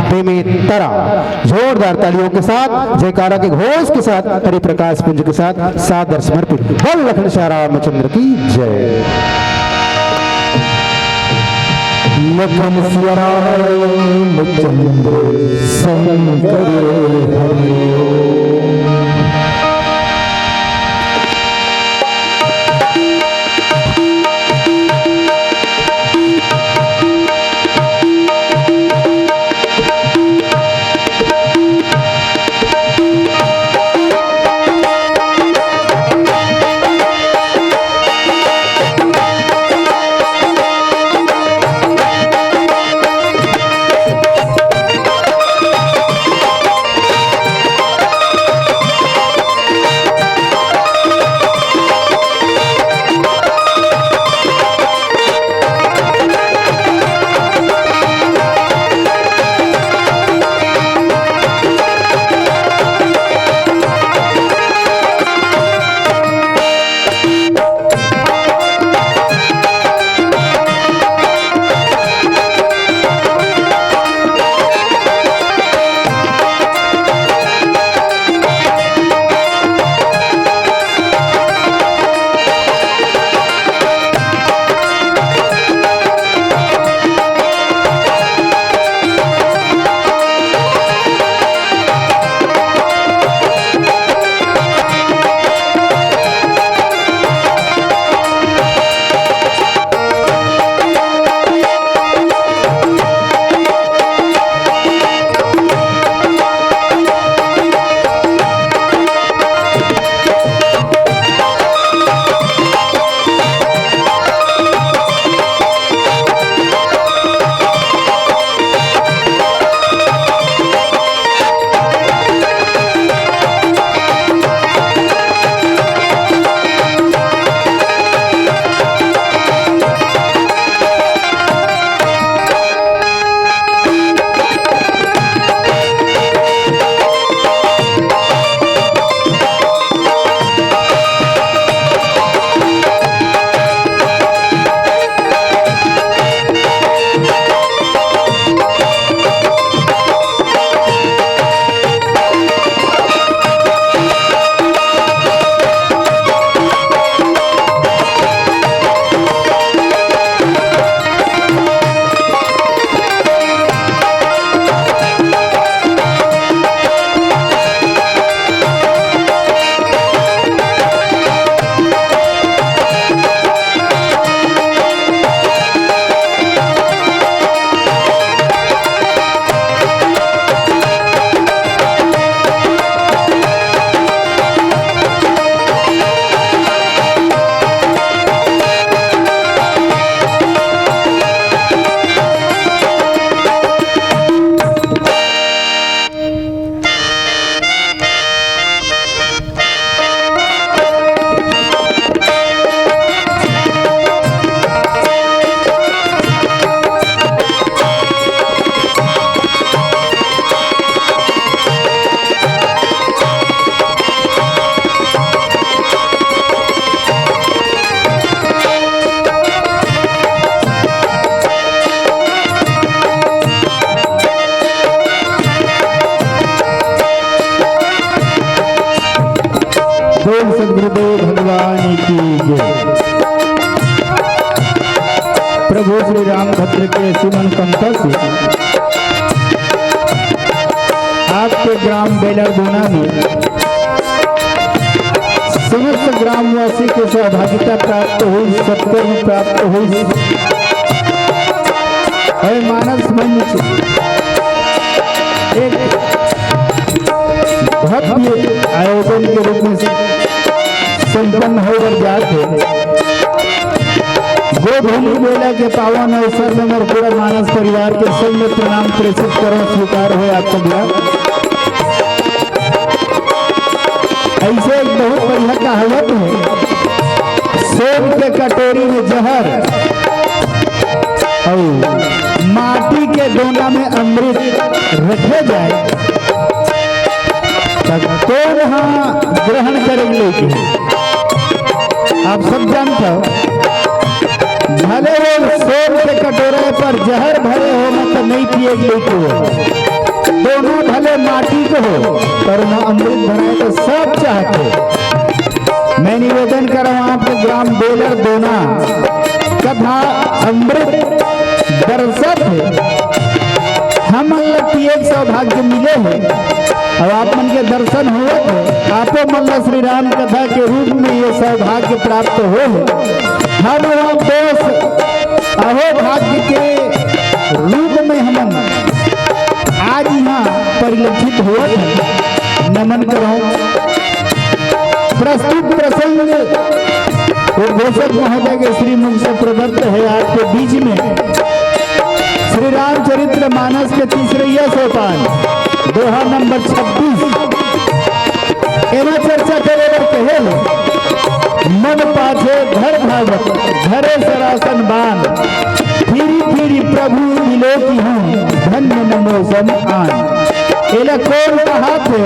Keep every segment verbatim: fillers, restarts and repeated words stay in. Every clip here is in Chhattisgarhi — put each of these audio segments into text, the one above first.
बेमेतरा जोरदार तालियों के साथ, जयकारा के घोष के साथ हरिप्रकाश पुंज के साथ सादर समर्पित। बोल लखन सिया रामचंद्र की जय। लखन सिया रामचंद्र शंकर हरि ओम। बोल सदगुरुदेव भगवान की जय। प्रभु श्री रामभद्र के ऐसी अनुकंपा से आपके ग्राम बेलरदोना में समस्त ग्रामवासी के सहभागिता प्राप्त हुई, सत्कर्म प्राप्त हुई। और मानस मंच एक भव्य आयोजन के रूप में संपन्न होकर जात हे। गोधूलि बेला के पावन अवसर में मोर पूरा मानस परिवार के संग में प्रणाम प्रेषित करो, स्वीकार हो आप सब ला। ऐसे एक बहुत बढ़िया कहावत हे, सोन के कटोरी में जहर और माटी के दोना में अमृत रखे जाए, तब कौन हा ग्रहण करेंगे? आप सब जानते हो, भले वो सोन के कटोरे पर जहर भरे हो, मैं तो नहीं पिए लेके हो। दोनों भले माटी के हो, पर मैं अमृत भराए तो सब चाहते। मैं निवेदन करहूं आपके ग्राम बेलर दोना कथा अमृत दरसत हे, हमन ल पिए के सौभाग्य मिले हे। अब आप मन के दर्शन होवत हे, आपो मन ल श्री राम कथा के रूप में ये सौभाग्य प्राप्त हो हे। हम वह दोष अहो भाग्य के रूप में हमन आज यहाँ परिलक्षित होवत हे। नमन करहूं प्रस्तुत प्रसंग उद्घोषक महोदय के श्री मुख से प्रदत्त हे आपके बीच में। श्री रामचरित्र मानस के तीसरैया सोपान, दोहा नंबर छब्बीस, एमा चर्चा करे बर कहे हे, मन पाछे धर धावत, धरे सरासन बान, फिरी फिरी प्रभु मिलो किहूं, धन्य नमो सम आन। एला कोन कहाथे,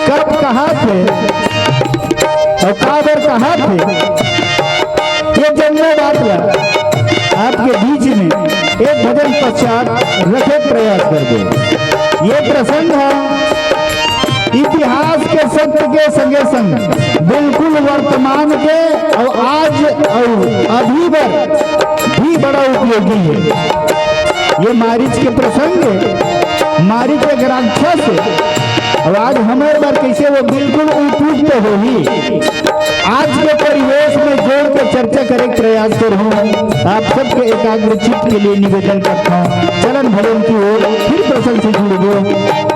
कब कहाथे, अउ काबर कहाथे, ये जम्मो बात ला आपके बीच में एक भजन पश्चात रखे प्रयास करबो। ये प्रसंग हे इतिहास के सत्य के संगे संग बिल्कुल वर्तमान के अउ आज अउ अभी बर भी बड़ा उपयोगी हे। ये मारीच के प्रसंग हे, मारीच एक राक्षस हे, अउ आज हमर बर कइसे वो बिल्कुल उपयुक्त होही। आज के परिवेश में जोड़ के चर्चा करे के प्रयास करहूं। आप सबके एकाग्र चित्त के लिए निवेदन करता हूं। चलन भजन की ओर फिर प्रसंग से जुड़ गयो।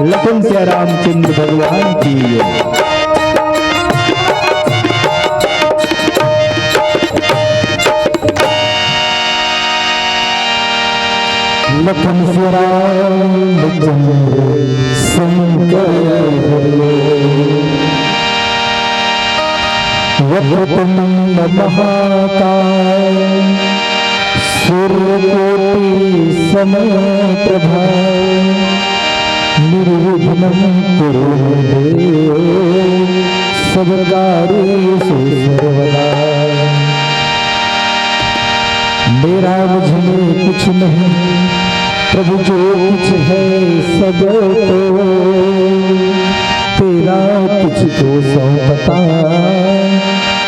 लखन सिया रामचंद्र भगवान की जय। लखन सिया रामचंद्र शंकर हरि। वक्रतुंड महाकाय सूर्यकोटि समप्रभा। निर्विघ्नं कुरु मे देव सर्वकार्येषु सर्वदा। मेरा मुझ में कुछ नहीं प्रभु, जो कुछ है सब तो तेरा, तुझको सौंपता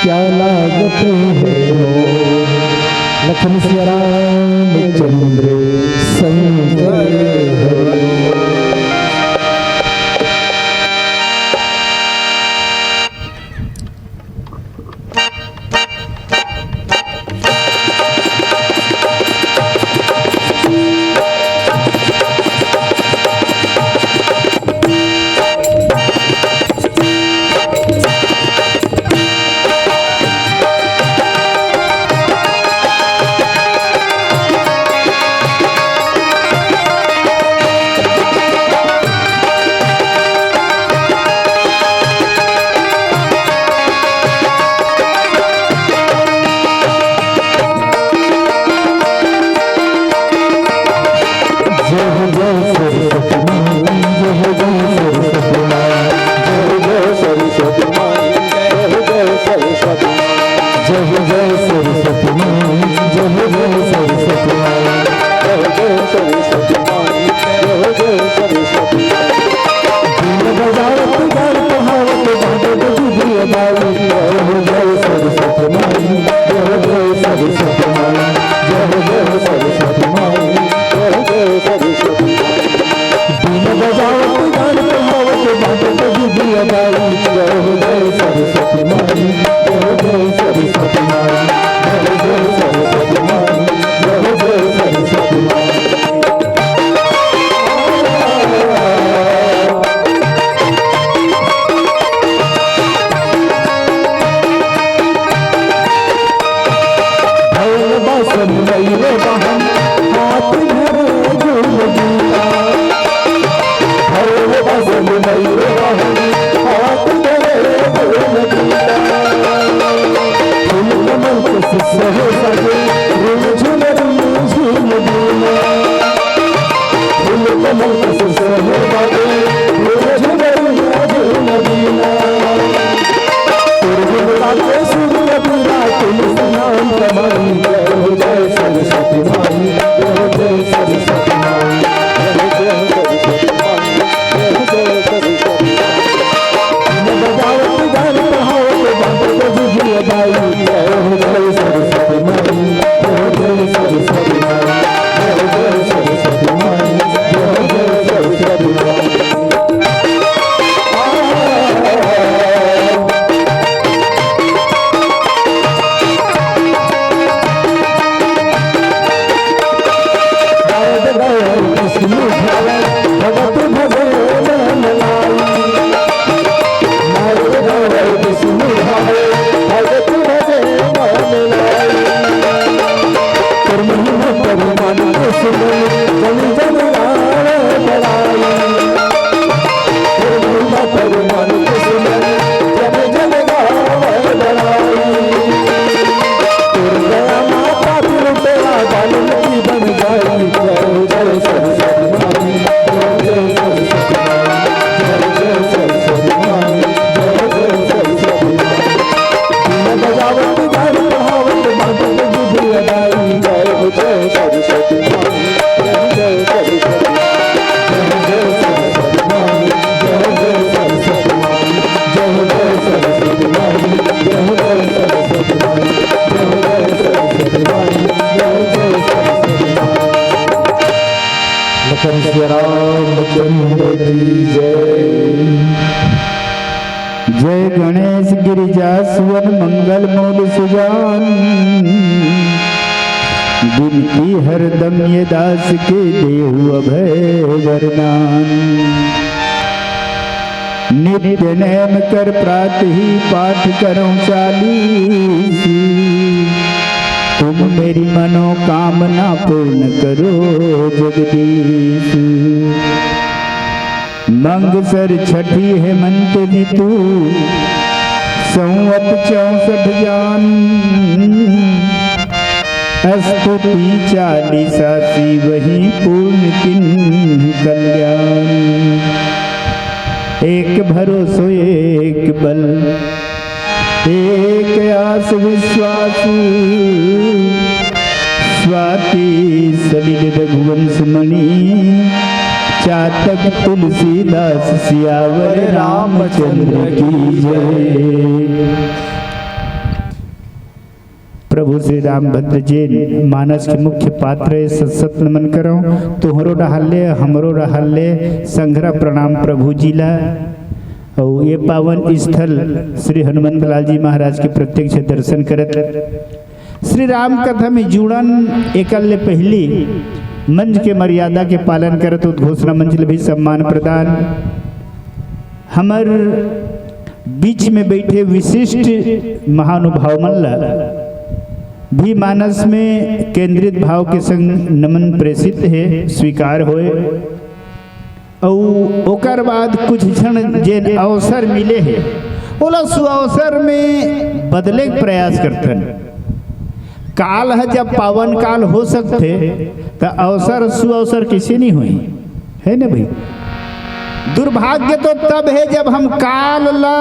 क्या लागत है वो। लखन सिया रामचंद्र शंकर हरि। श्री रामचंद्र की जय। जय गणेश गिरिजा सुवन मंगल मूल सुजान। बिनती हरदम ये दास के देहु अभय वरदान। नित्य नेम कर प्रातहि पाठ करो चालीस। तुम मेरी मनोकामना पूर्ण करो जगदीश। मंगसर छठी हेमंत ऋतु, संवत चौसठ जान। स्तुति चालीसा शिवहि पूर्ण किन्ह कल्याण। एक भरोसो एक बल, एक आस विश्वास। स्वाति सलिल रघुवंश मणि, चातक तुलसीदास सियावर रामचंद्र की जय। प्रभु श्री रामभद्र जैन मानस के मुख्य पात्र हे, सत सत नमन करौं। तोहरो डहर ले, हमरो डहर ले संघरा प्रणाम प्रभु जी ला। अउ ये पावन स्थल श्री हनुमंत लाल जी महाराज के प्रत्यक्ष दर्शन करत श्री राम कथा में जुड़न, एकर ले पहिली मंच के मर्यादा के पालन करत उद्घोषणा मंच ले भी सम्मान प्रदान। हमर बीच में बैठे विशिष्ट महानुभाव मन ला भी मानस में केंद्रित भाव के संग नमन प्रेषित हे, स्वीकार होए। अउ ओकर बाद कुछ क्षण जेन अवसर मिले हे, ओला सुअवसर में बदले के प्रयास करथन। काल ह जब पावन काल हो सकथे, त अवसर सुअवसर कइसे नहीं होही, हे न भाई? दुर्भाग्य तो तब हे जब हम काल ला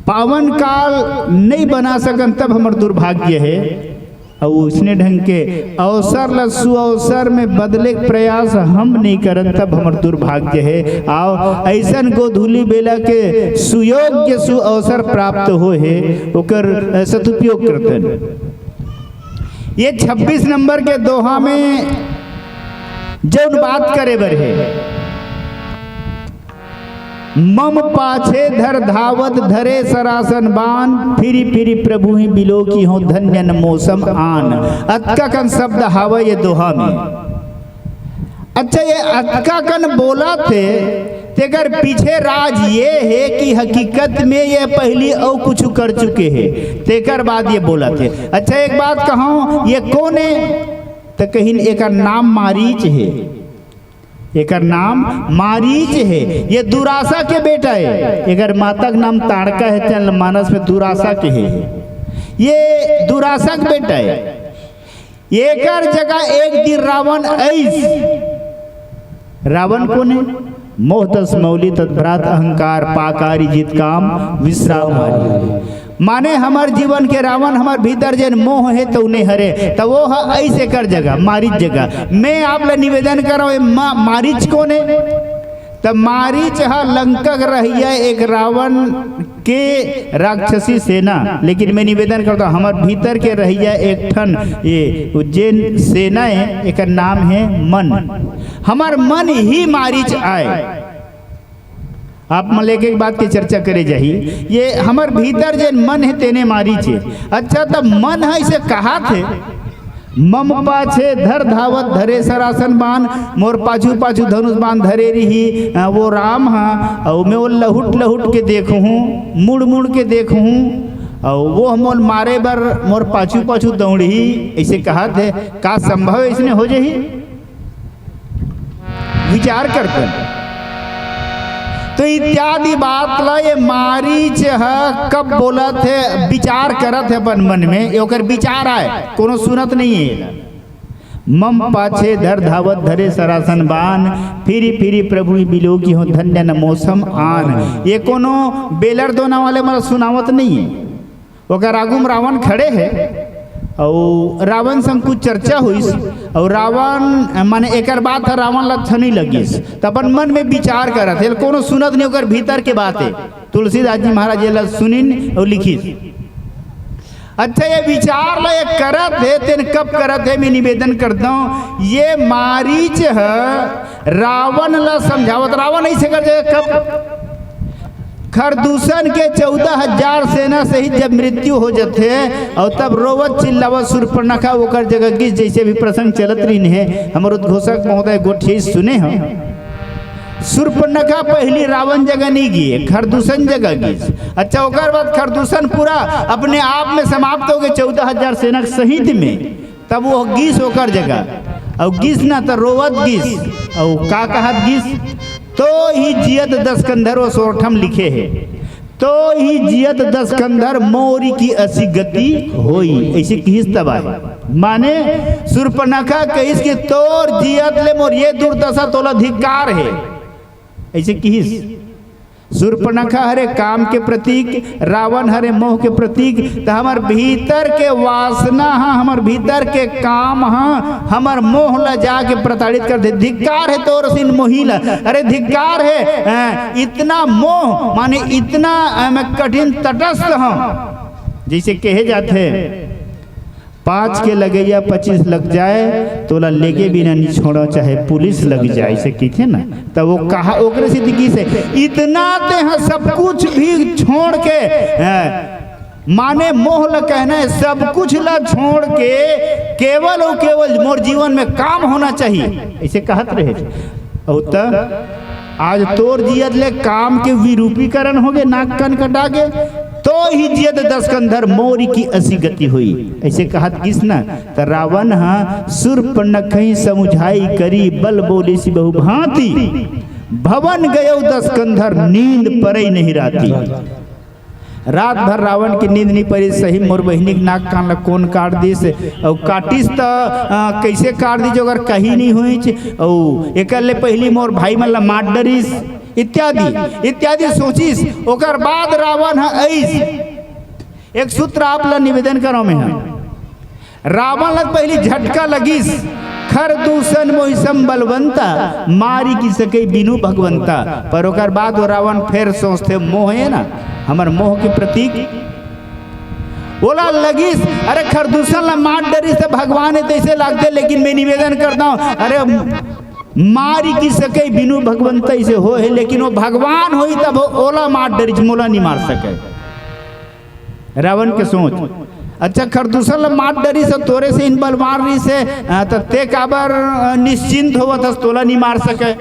पावन काल नहीं बना सकन, तब हमर दुर्भाग्य हे। अउ उसने ढंग के अवसर ला सुअवसर में बदले के प्रयास हम नहीं करन, तब हमर दुर्भाग्य हे। अउ अइसन गोधूलि बेला के सुयोग्य सुअवसर प्राप्त होए हे, ओकर सदुपयोग करथन। ये छब्बीस नंबर के दोहा में जउन बात करे बर हे, मम पाछे धर धावत धरे सरासन बान, फिरि फिरि प्रभुहि बिलोकिहौं धन्य न मोसम आन। अतका कन शब्द हावय ये दोहा में। अच्छा, ये अतका कन बोलत हे, तेकर पीछे राज ये हे कि हकीकत में ये पहिली अउ कुछु कर चुके हे, तेकर बाद ये बोलत हे। अच्छा, एक बात कहौं, ये कोन हे? त कहिन, एकर नाम मारीच हे। एकर नाम मारीच हे। ये दुरासा के बेटा हे। एकर माता के नाम ताड़का हे, चल मानस में दुरासा के हे। ये दुरासा के बेटा हे। एकर जगह एक दिन रावण अइस। रावण कोन हे? मोह तस मौली तद्भ्रात अहंकार पाकारी जित काम विश्राम हारी। माने हमर जीवन के रावण हमर भीतर जेन मोह हे तउने हरे, त वो ह अइस एकर जगह, मारीच जगह। मैं आप ला निवेदन करौं, ये मा-, मारीच कोन हे? त मारीच ह लंका के रहइया एक रावण के राक्षसी सेना, लेकिन मैं निवेदन करथौं, हमर भीतर के रहइया एक ठन ये उज्जैन सेना हे, एकर नाम हे मन। हमर मन ही मारीच आय। आप मन ले एक एक बात के चर्चा करे जाही। ये हमर भीतर जेन मन हे, तेने मारीच हे। अच्छा, त मन ह अइसे कहात हे, मम पाछे धर धावत धरे सरासन बान, मोर पाछू पाछू धनुष बान धरे रिही, अ, वो राम ह, अउ मैं वो लहुट लहुट के देखहूँ, मुड़ मुड़ के देखहूँ, अउ वो मोल मारे बर मोर पाछू पाछू दौड़ही, अइसे कहात हे। का संभव हे अइसने हो जाही? विचार करथन। तो इत्यादि बात ला ये मारीच ह कब बोलत हे, विचार करत हे अपन मन में, ये ओकर विचार आय, कोनो सुनत नहीं हे। मम पाछे धर धावत धरे सरासन बान, फिरि फिरि प्रभुहि बिलोकिहौं धन्य न मोसम आन। ये कोनो बेलर दोना वाले मन ला सुनावत नहीं हे। ओकर आगू म रावण खड़े हे, अउ रावण संग कुछ चर्चा होइस, अउ रावण, माने एकर बात ह रावण ला अच्छा नहीं लगिस, त अपन मन में विचार करत हे, कोनो सुनत नहीं, ओकर भीतर के बात हे। तुलसीदास जी महाराज ये ला सुनिन अउ लिखिस, अच्छा, ये विचार ला ये करत हे, तेन कब करत हे, मैं निवेदन करता हूँ, ये मारीच ह रावण ला समझावत, रावण ऐसे कर जाए कब? खरदूषण के चौदह हजार सेना सहित जब मृत्यु हो जाथे और तब रोवत चिल्लावत सूर्पनखा ओकर जगह गिस, जैसे भी प्रसंग चलत रहिन हे, हमर उद्घोषक महोदय गोठियाई सुने हो। सूर्पनखा पहली रावण जगह नहीं गिस, खरदूषण जगह गिस। अच्छा, ओकर बाद खरदूषण पूरा अपने आप में समाप्त हो गए चौदह हजार सेना के सहित में। तब वो गिस ओकर जगह, और गिस ना तो रोवत गिस, और का कहत गिस, तो ही जियत दसकंधर, वो सोरठम लिखे हे, तो ही जियत दसकंधर मोरी की असी गति होई, ऐसे किहिस तब आए। माने सूर्पनखा कहिस कि तोर जियत ले मोर ये दुर्दशा, तोला धिक्कार हे, ऐसे किहिस। सूर्पनखा हरे काम के प्रतीक, रावण हरे मोह के प्रतीक। त हमर भीतर के वासना ह, हमर भीतर के काम ह, हमर मोह ला जाके प्रताड़ित कर दे। धिक्कार हे तोर सिन मोही ला, अरे धिक्कार हे, अ, इतना मोह, माने इतना, अ, मैं कठिन तटस्थ हूँ, जैसे कहे जाथे, पाँच के लगइया पच्चीस लग जाए, तोला लेगे बिना नी छोड़ो, चाहे पुलिस लग जाए, ऐसे कहिथे ना। त वो कहा, ओकरे सेती गिस हे, इतना ते ह सब कुछ भी छोड़ के, हैं, माने मोह ल कहना है, सब कुछ ला छोड़ के केवल और केवल मोर जीवन में काम होना चाहिए, ऐसे कहत रहे। और त आज तोर जियत ले काम के विरूपीकरण होगे, नाक कान कटा गे, तो ही जियत दसकंधर मोरी की असी गति होई, ऐसे कहत गिस ना। त रावण ह सूर्पनखा ही समुझाई करी, बल बोलिस बहुभांति, भवन गयो दसकंधर, नींद परई नहीं राती। रात भर रावण के नींद नहीं परी, सही मोर बहिनी के नाक कान ला कोन काट दिस, अउ काटिस त, अ, कैसे काट दिस, ओकर कही नहीं होइच, अउ एकर ले पहली मोर भाई मन ला मार डरिस, इत्यादि, इत्यादि सोचिस। ओकर बाद रावण ह अइस, एक सूत्र आप ला निवेदन करो मैं ह। रावण ला पहली झटका लगिस, "खरदूषण मोहि सम बलवंता, मारि कि सके बिनु भगवंता।" पर ओकर बाद वो रावण फेर सोचथे, मोह है ना, हमर मोह के प्रतीक, ओला लगिस, अरे खरदूषण ला मार डरिस त भगवान है तैसे लागथे, लेकिन मैं निवेदन करता हूँ, अरे मारि कि सके बिनु भगवंता ऐसे हो है, लेकिन वो भगवान होई तब ओला मार डरिस, मोला नहीं मार सके। रावण के सोच, अच्छा, खरदूषण ल मार डरिस हे, तोरे से इन बलवान रहिस हे, अ, त ते काबर, अ, निश्चिंत होवत हस, तोला नी मार सके?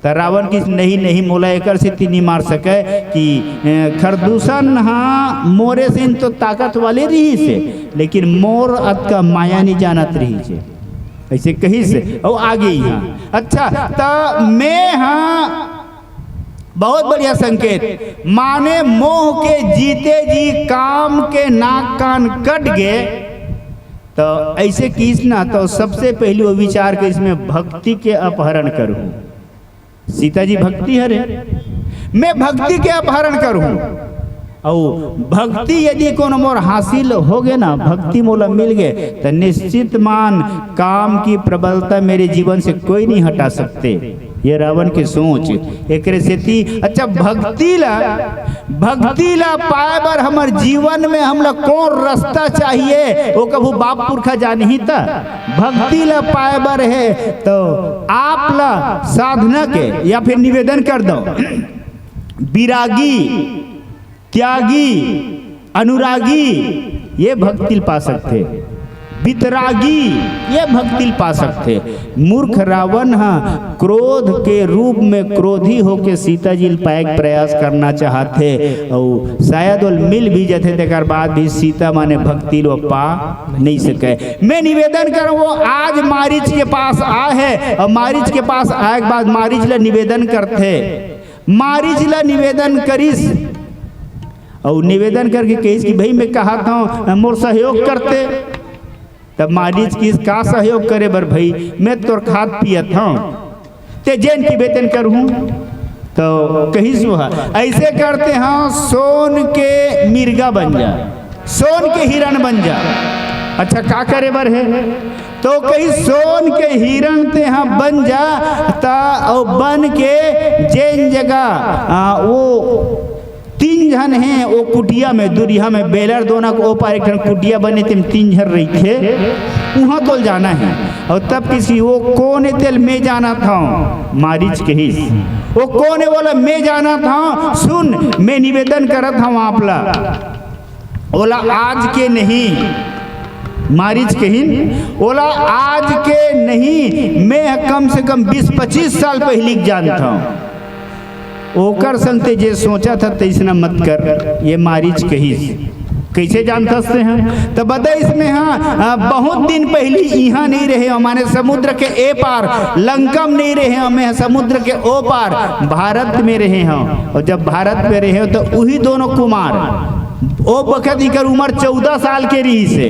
त रावण कहिस, "नहीं, नहीं, मोला एकर सेती नी मार सके कि, अ, खरदूषण ह मोरे से इन तो ताकत वाले रहिस हे, लेकिन मोर अतका माया नी जानत रहिस हे।" ऐसे कहिस हे, अउ आगे ही ह। अच्छा, त मैं ह बहुत बढ़िया संकेत, माने मोह के जीते जी काम के नाक कान कट गे। तो ऐसे किस ना, तो सबसे पहले वो विचार के इसमें भक्ति के अपहरण करूं। सीता जी भक्ति हरे, मैं भक्ति के अपहरण करूं। अउ भक्ति यदि कोनो मोर हासिल हो गे ना, भक्ति मोला मिल गे, तो निश्चित मान काम की प्रबलता मेरे जीवन से कोई नहीं हटा सकते। ये रावण के सोच। एकरे सेती, अच्छा, भक्ति ला, भक्ति ला पाए बर हमर जीवन में हमला कौन रास्ता चाहिए, वो कभू बाप पुरखा जानही त? भक्ति ला पाए बर है तो आप ला साधना के या फिर निवेदन कर दो, बिरागी, त्यागी, अनुरागी, ये भक्ति ल पा सकथे। बितरागी, ये भक्ति ल पा सकथे। मूर्ख रावण ह क्रोध के रूप में क्रोधी होके सीता जी ल पाए के प्रयास करना चाहथे, अउ शायद ओल मिल भी जथे, तेकर बाद भी सीता माने भक्ति ल पा नहीं सके। मैं निवेदन करूं, वो आज मारीच के पास आए है, और मारीच के पास आए के बाद मारीच ल निवेदन करथे, मारीच ल निवेदन करिस, अउ निवेदन करके कहिस कि भाई, मैं कहत हूं, मोर सहयोग करते। तब मारीच कहिस, का सहयोग करे बर भाई, मैं तोर खात पियत हूं, ते जेन कहिबे तेन करहूं। तो कहिस वो, ऐसे करते हंव, सोन के मिर्गा बन जा, सोन के हिरण बन जा। अच्छा, का करे बर है? तो कहिस, सोन के हिरण ते ह बन जा, त अउ बन के जेन जगह, आ, वो तीन झन हे ओ कुटिया में, दुरिहा में बेलर दोना के ओ पार एक ठन कुटिया बने, तेम तीन झन रहिथे, उहाँ तोल जाना हे। अउ तब किसी, "वो कोन ए तेल मैं जानत हँव?" मारीच कहिस, "वो कोन ए बोला मैं जानत हँव, सुन, मैं निवेदन करत हँव आप ला।" ओला आज के नहीं, मारीच कहिन, ओला आज के नहीं, मैं ह कम से कम बीस पच्चीस साल पहिली के जानत हँव। ओकर संग ते जे सोचत ह, तइसना मत कर, ये मारीच कहिस। कइसे जानथस ते ह? त बतइस, मैं ह, अ, बहुत दिन पहिली इहाँ नइ रहे हँव, माने समुद्र के ए पार, लंका म नइ रहे हँव, मैं ह समुद्र के ओ पार, भारत में रहे हँव। अउ जब भारत में रहे हँव, त उही दोनों कुमार, ओ बखत इकर उमर चौदह साल के रिहिस हे।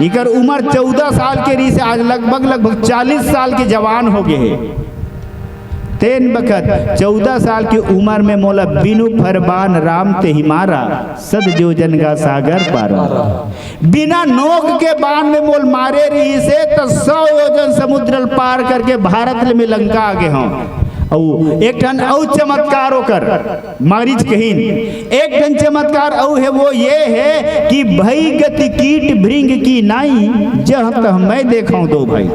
इकर उमर चौदह साल के रिहिस हे, आज लगभग, लगभग चालीस साल के जवान हो गे हे। तेन बखत चौदह साल के उमर में मोला बिनु फर बान राम तेहि मारा, सत योजन गा सागर पारा। बिना नोक के बान में मोल मारे रिहिस हे, त सौ योजन समुद्र ल पार करके भारत ले मैं लंका आ गे हँव। अउ एक ठन अउ चमत्कार ओकर, मारीच कहिन, एक ठन चमत्कार अउ हे, वो ये हे कि "भई गति कीट भृंग की नाई, जह तह मैं देखौं दो भाई।"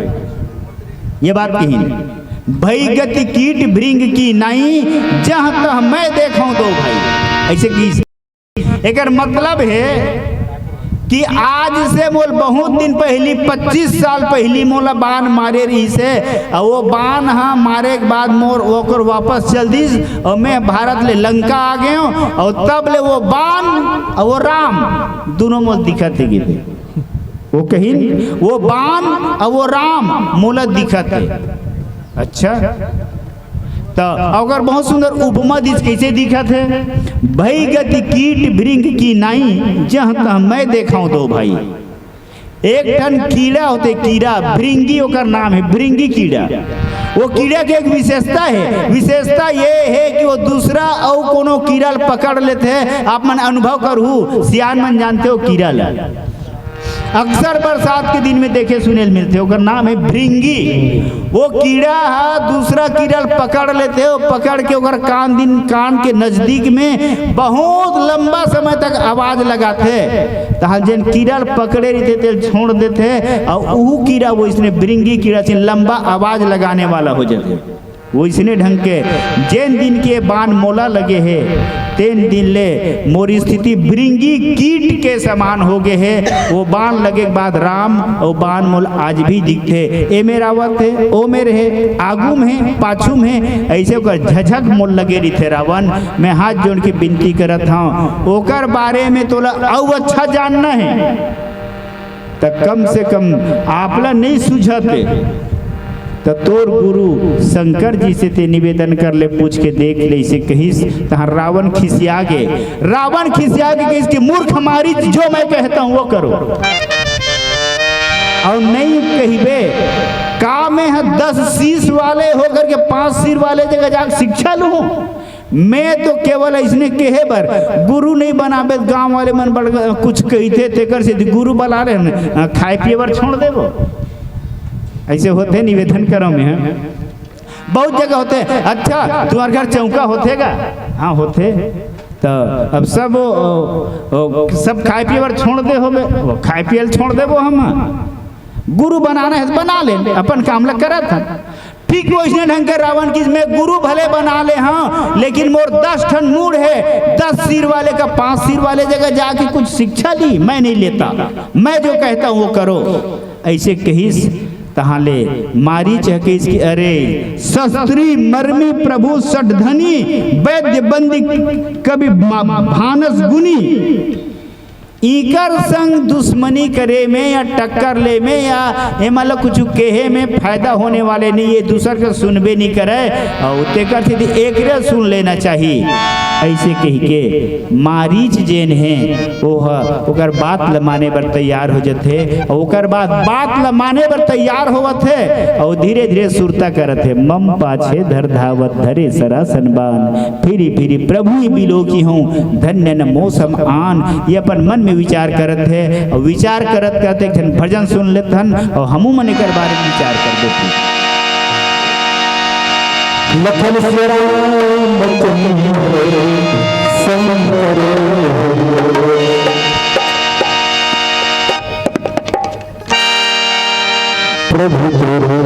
ये बात कहिन, "भई गति कीट भृंग की नाई, जह तह मैं देखौं दो भाई।" अइसे कहिस। एकर मतलब हे कि आज से मोल बहुत दिन पहिली, पच्चीस साल पहिली मोला बान मारे रिहिस हे, अउ वो बान ह मारे के बाद मोर ओकर वापस चल दिस, अउ मैं भारत ले लंका आ गेंव, अउ तब ले वो बान अउ वो राम दुनों मोल दिखत हे गिथे। वो कहिन, "वो बान अउ वो राम मोला दिखत हे।" अच्छा, त ओकर बहुत सुंदर उपमा दिस, कइसे दिखत हे, "भई गति कीट भृंग की नाई, जह तह मैं देखौं दो भाई।" एक ठन कीड़ा होथे, कीड़ा, भृंगी ओकर नाम हे, भृंगी कीड़ा। वो कीड़ा के एक विशेषता हे, विशेषता ये हे कि वो दूसरा अउ कोनो कीड़ा ल पकड़ लेथे। आप मन अनुभव करहू, सियान मन जानथे वो कीड़ा ल। अक्सर बरसात के दिन में देखे सुने ल मिलथे, ओकर नाम हे भृंगी। वो कीड़ा ह दूसरा कीड़ा ल पकड़ लेथे, वो पकड़ के ओकर कान दिन, कान के नजदीक में बहुत लंबा समय तक आवाज लगाथे। तहाँ जेन कीड़ा ल पकड़े रहिथे, तेल छोड़ देथे, अउ उहू कीड़ा वइसने भृंगी कीड़ा से लंबा आवाज लगाने वाला हो जाथे। वइसने ढंग के जेन दिन के बान मोला लगे हे, तेन दिन ले मोर स्थिति भृंगी कीट के समान हो गे हे। वो बान लगे के बाद राम, वो बान मोला आज भी दिखथे। ए मेर आवत हे, ओ मेर हे, आगू में हे, पाछू में हे, अइसे ओकर झझक मोला लगे रहिथे रावण। मैं हाथ जोड़ के बिनती करत हँव, ओकर बारे में तोला अउ अच्छा जानना हे। त कम से कम आपला नइ सूझत हे, त तोर गुरु शंकर जी से ते निवेदन कर ले, पूछ के देख ले, अइसे कहिस। तहाँ रावण खिसिया गे, रावण खिसिया गे कहिस कि "मूर्ख मारीच, जो मैं कहता हूँ वो करो।" अउ नइ कहिबे, का मैं ह दस शीश वाले होकर के पाँच सिर वाले जगह जाके शिक्षा लूँ? मैं तो केवल अइसने कहे बर, गुरु नइ बनाबे, गांव वाले मन बड़ कुछ कहिथे, तेकर से गुरु बना ले, खाए पिए बर छोड़ देबो। अइसे होथे, निवेदन करौं मैं, हाँ। बहुत जगह होथे, "अच्छा, तुम्हारे घर चौका होथे गा?" "हाँ, होथे।" त अब सब, ओ, ओ, सब खाए पिए बर छोड़ दे होबे, वो खाए पिए ल छोड़ देबो हम। गुरु बनाना हे त बना ले, अपन काम ल करत हन। ठीक वइसने ढंग के रावण कहिस, "मैं गुरु भले बना ले हँव, लेकिन मोर दस ठन मूड़ हे, दस सिर वाले का पाँच सिर वाले जगह जाके कुछ शिक्षा ली, मैं नहीं लेता, मैं जो कहता हूँ वो करो।" अइसे कहिस। तहाँ ले मारीच ह कहिस कि "अरे, शस्त्री मर्मी प्रभु सठ धनी, वैद्य बंदी कवि मा-, भानस गुनी।" इकर संग दुश्मनी करे में या टक्कर ले में या एमन ल कुछु कहे में फायदा होने वाले नहीं, ये दूसर के सुनबे नहीं करे, अउ तेकर सेती एकरे सुन लेना चाही। अइसे कहिके मारीच जेन हे, ओह ओकर बात ल माने बर तैयार हो जथे, अउ ओकर बाद बात ल माने बर तैयार होवत हे, अउ धीरे-धीरे सुरता करत हे, "मम पाछे धर धावत धरे सरासन बान।" फिरी फिरी प्रभु ही बिलोकी हूँ, धन्य न मौसम आन। ये अपन मन में विचार करत हे, अउ विचार करत करत एक झन भजन सुन लेत हन, अउ हमू मन एकर बारे में विचार कर देथन। लखन श्याम चंद्र शंकर हरि। प्रभु तेरे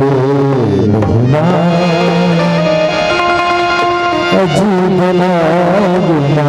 महिमा अजीब लागना।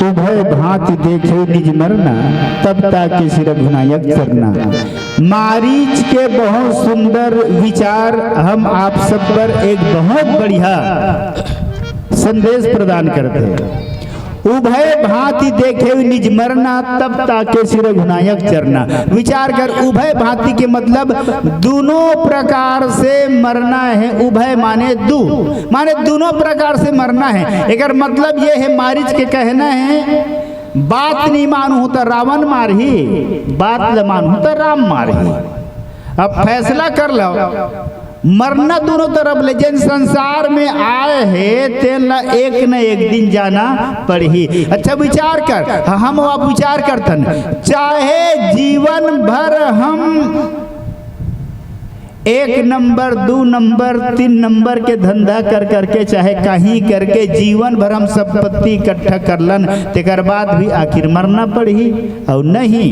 उभय भांति देखे निज मरना, तब ताके श्री रघुनायक चरना। मारीच के बहुत सुंदर विचार हम आप सब बर एक बहुत बढ़िया संदेश प्रदान करत हे। उभय भांति देखे निज मरना, तब ताके श्री रघुनायक चरना। विचार कर, उभय भांति के मतलब दोनों प्रकार से मरना हे। उभय माने दू, माने दोनों प्रकार से मरना हे। एकर मतलब ये हे, मारीच के कहना हे, बात नहीं मानहूं त रावण मारही, बात ल मानहूं त राम मारही। अब फैसला कर लो, मरना दोनों तरफ ले, जेन संसार में आए हे, तेन ला एक न एक दिन जाना पड़ही। अच्छा विचार कर, हम आप विचार करथन, चाहे जीवन भर हम एक नंबर, दू नंबर, तीन नंबर के धंधा कर करके, चाहे कहीं करके जीवन भर हम संपत्ति इकट्ठा कर लन, तेकर बाद भी आखिर मरना पड़ही। अउ नहीं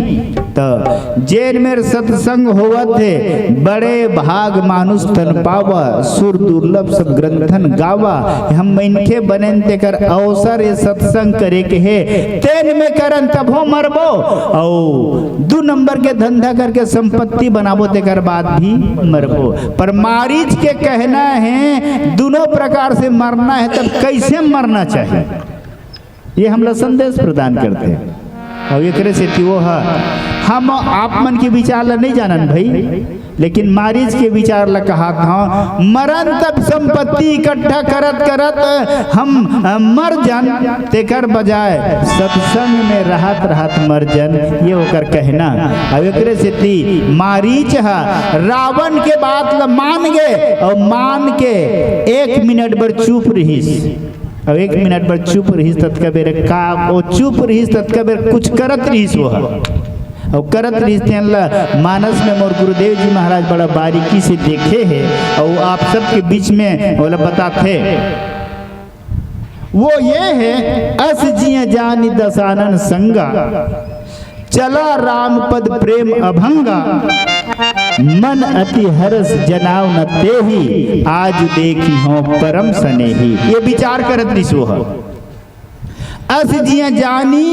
त जेन मेर सत्संग होवत हे, बड़े भाग मानुष तन पावा, सुर दुर्लभ सब ग्रंथन गावा। हम मनखे बनेन तेकर अवसर ये सत्संग करे के हे, तेन में करन तभो मरबो, अउ दू नंबर के धंधा करके संपत्ति बनाबो तेकर बाद भी मरबो। पर मारीच के कहना हे दोनों प्रकार से मरना हे, तब कैसे मरना चाहिए? ये हमला संदेश प्रदान करथे। अउ एकरे सेती वो ह, हम आप मन के विचार ला नहीं जानन भाई, लेकिन मारीच के विचार ला कहत हव, मरन तब संपत्ति इकट्ठा करत करत हम, अ, मर जान, तेकर बजाय सत्संग में रहत रहत मर जान, ये ओकर कहना। अउ एकरे सेती मारीच ह रावण के बात ला मान गे अउ मान के एक मिनट बर चुप रहिस। अउ एक मिनट बर चुप रहिस, ततका बेर का, वो चुप रहिस, ततका बेर कुछ करत रहिस वो ह। अउ करत रहिस, तेन ल मानस में मोर गुरुदेव जी महाराज बड़ा बारीकी से देखे हे, अउ आप सबके बीच में ओला बताथे। वो ये हे, अस जिय जानि दसानन संगा, चला राम पद प्रेम अभंगा, मन अति हरस जनाव न तेहि, आज देखिहौं परम सनेही। ये विचार करत रहिस वो ह। अस जिय जानि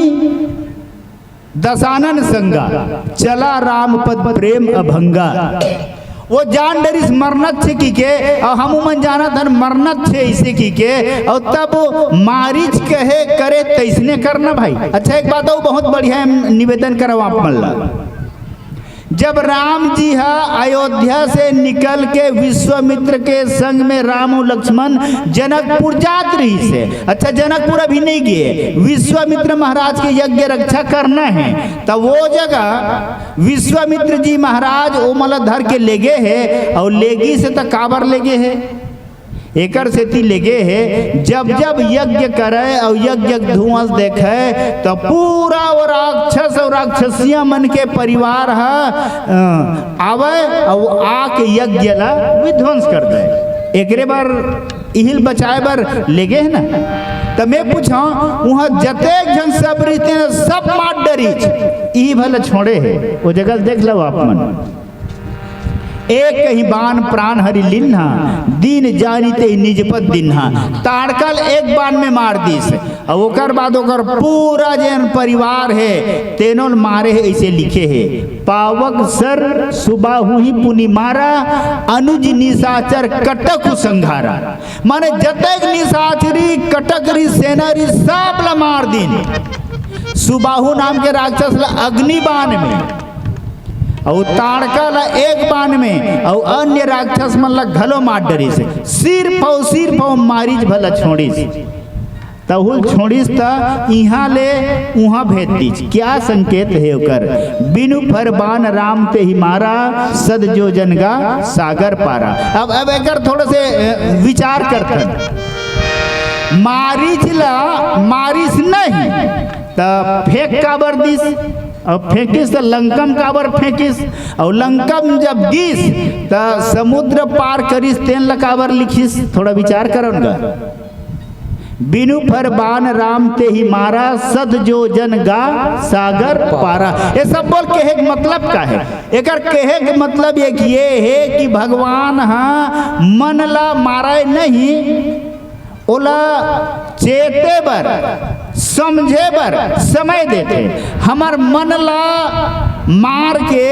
दसानन संगा, चला राम पद प्रेम अभंगा। वो जान डरिस मरनत हे कि के, अउ हम मन जानत हन मरनत हे इसे कि के, अउ तब मारीच कहे करे तैसने करना भाई। अच्छा, एक बात अउ बहुत बढ़िया हम निवेदन करव आप मन ला। जब राम जी ह अयोध्या से निकल के विश्वामित्र के संग में राम अउ लक्ष्मण जनकपुर जात रहिस हे। अच्छा, जनकपुर अभी नहीं गे, विश्वामित्र महाराज के यज्ञ रक्षा करना हे, त वो जगह विश्वामित्र जी महाराज ओमन ला धर के लेगे हे, अउ लेगिस हे त काबर लेगे हे? एकर सेती लेगे हे, जब जब यज्ञ करे अउ यज्ञ के धुआं देखे, त पूरा वो राक्षस अउ राक्षसिया मन के परिवार ह, अ, आवय अउ आके यज्ञ ला विध्वंस कर दे। एकरे बर इही ल बचाए बर लेगे हे ना। त मैं पूछंव, उहां जतेक झन सब रहिस तेन सब मार डरिस, इही भर ल छोड़े हे। वो जगह देख लव आप मन। एक कहीं बान प्राण हरि लिन्हा, दीन जानि तेहि निज पद दिन्हा। ताड़का ल एक बान में मार दिस, अउ ओकर बाद ओकर पूरा जेन परिवार हे, तेनो ल मारे हे, अइसे लिखे हे, पावक सर सुबाहुहि पुनि मारा, अनुज निसाचर कटकु संघारा। माने जतेक निसाचरी, कटकरी, सेनारी, सब ल मार दिन। सुबाहु नाम के राक्षस ल अग्नि बान में, अउ ताड़का ल एक बान में, अउ अन्य राक्षस मन ल घलो मार डरिस। सिर्फ अउ सिर्फ अउ मारीच भर ल छोड़िस। तहू ल छोड़िस त इहां ले उहां भेज दिस। क्या संकेत हे ओकर? बिनु फर बान राम तेहि मारा, सद जो जन गा सागर पारा। अब, अब एकर थोड़ा से, अ, विचार करथन। मारीच ला मारिस नहीं, त फेंक काबर दिस? अउ फेंकिस त लंका म काबर फेंकिस? अउ लंका म जब गिस, त समुद्र पार करिस, तेन ल काबर लिखिस? थोड़ा विचार करव न गा। बिनु फर बान राम तेहि मारा, सद जो जन गा सागर पारा। ये सब बोल कहे के मतलब का हे? एकर कहे के मतलब एक ये हे कि भगवान ह मन ला मारे नहीं, ओला चेते बर, समझे बर समय देथे। हमर मन ला मार के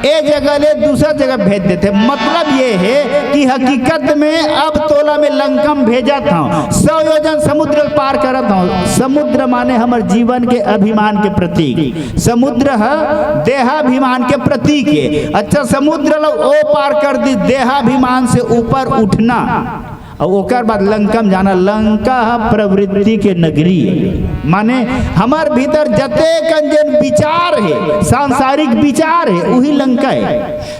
ए जगह ले दूसर जगह भेज देथे। मतलब ये हे कि हकीकत में अब तोला मैं लंका म भेजत हंव, सौ योजन समुद्र ल पार करत हंव। समुद्र माने हमर जीवन के अभिमान के प्रतीक। समुद्र ह देहाभिमान के प्रतीक हे। अच्छा, समुद्र ल ओ पार कर दिस, देहाभिमान से ऊपर उठना। अउ ओकर बाद लंका म जाना, लंका ह प्रवृत्ति के नगरी हे। माने हमर भीतर जते कन जेन विचार हे, सांसारिक विचार हे, उही लंका हे।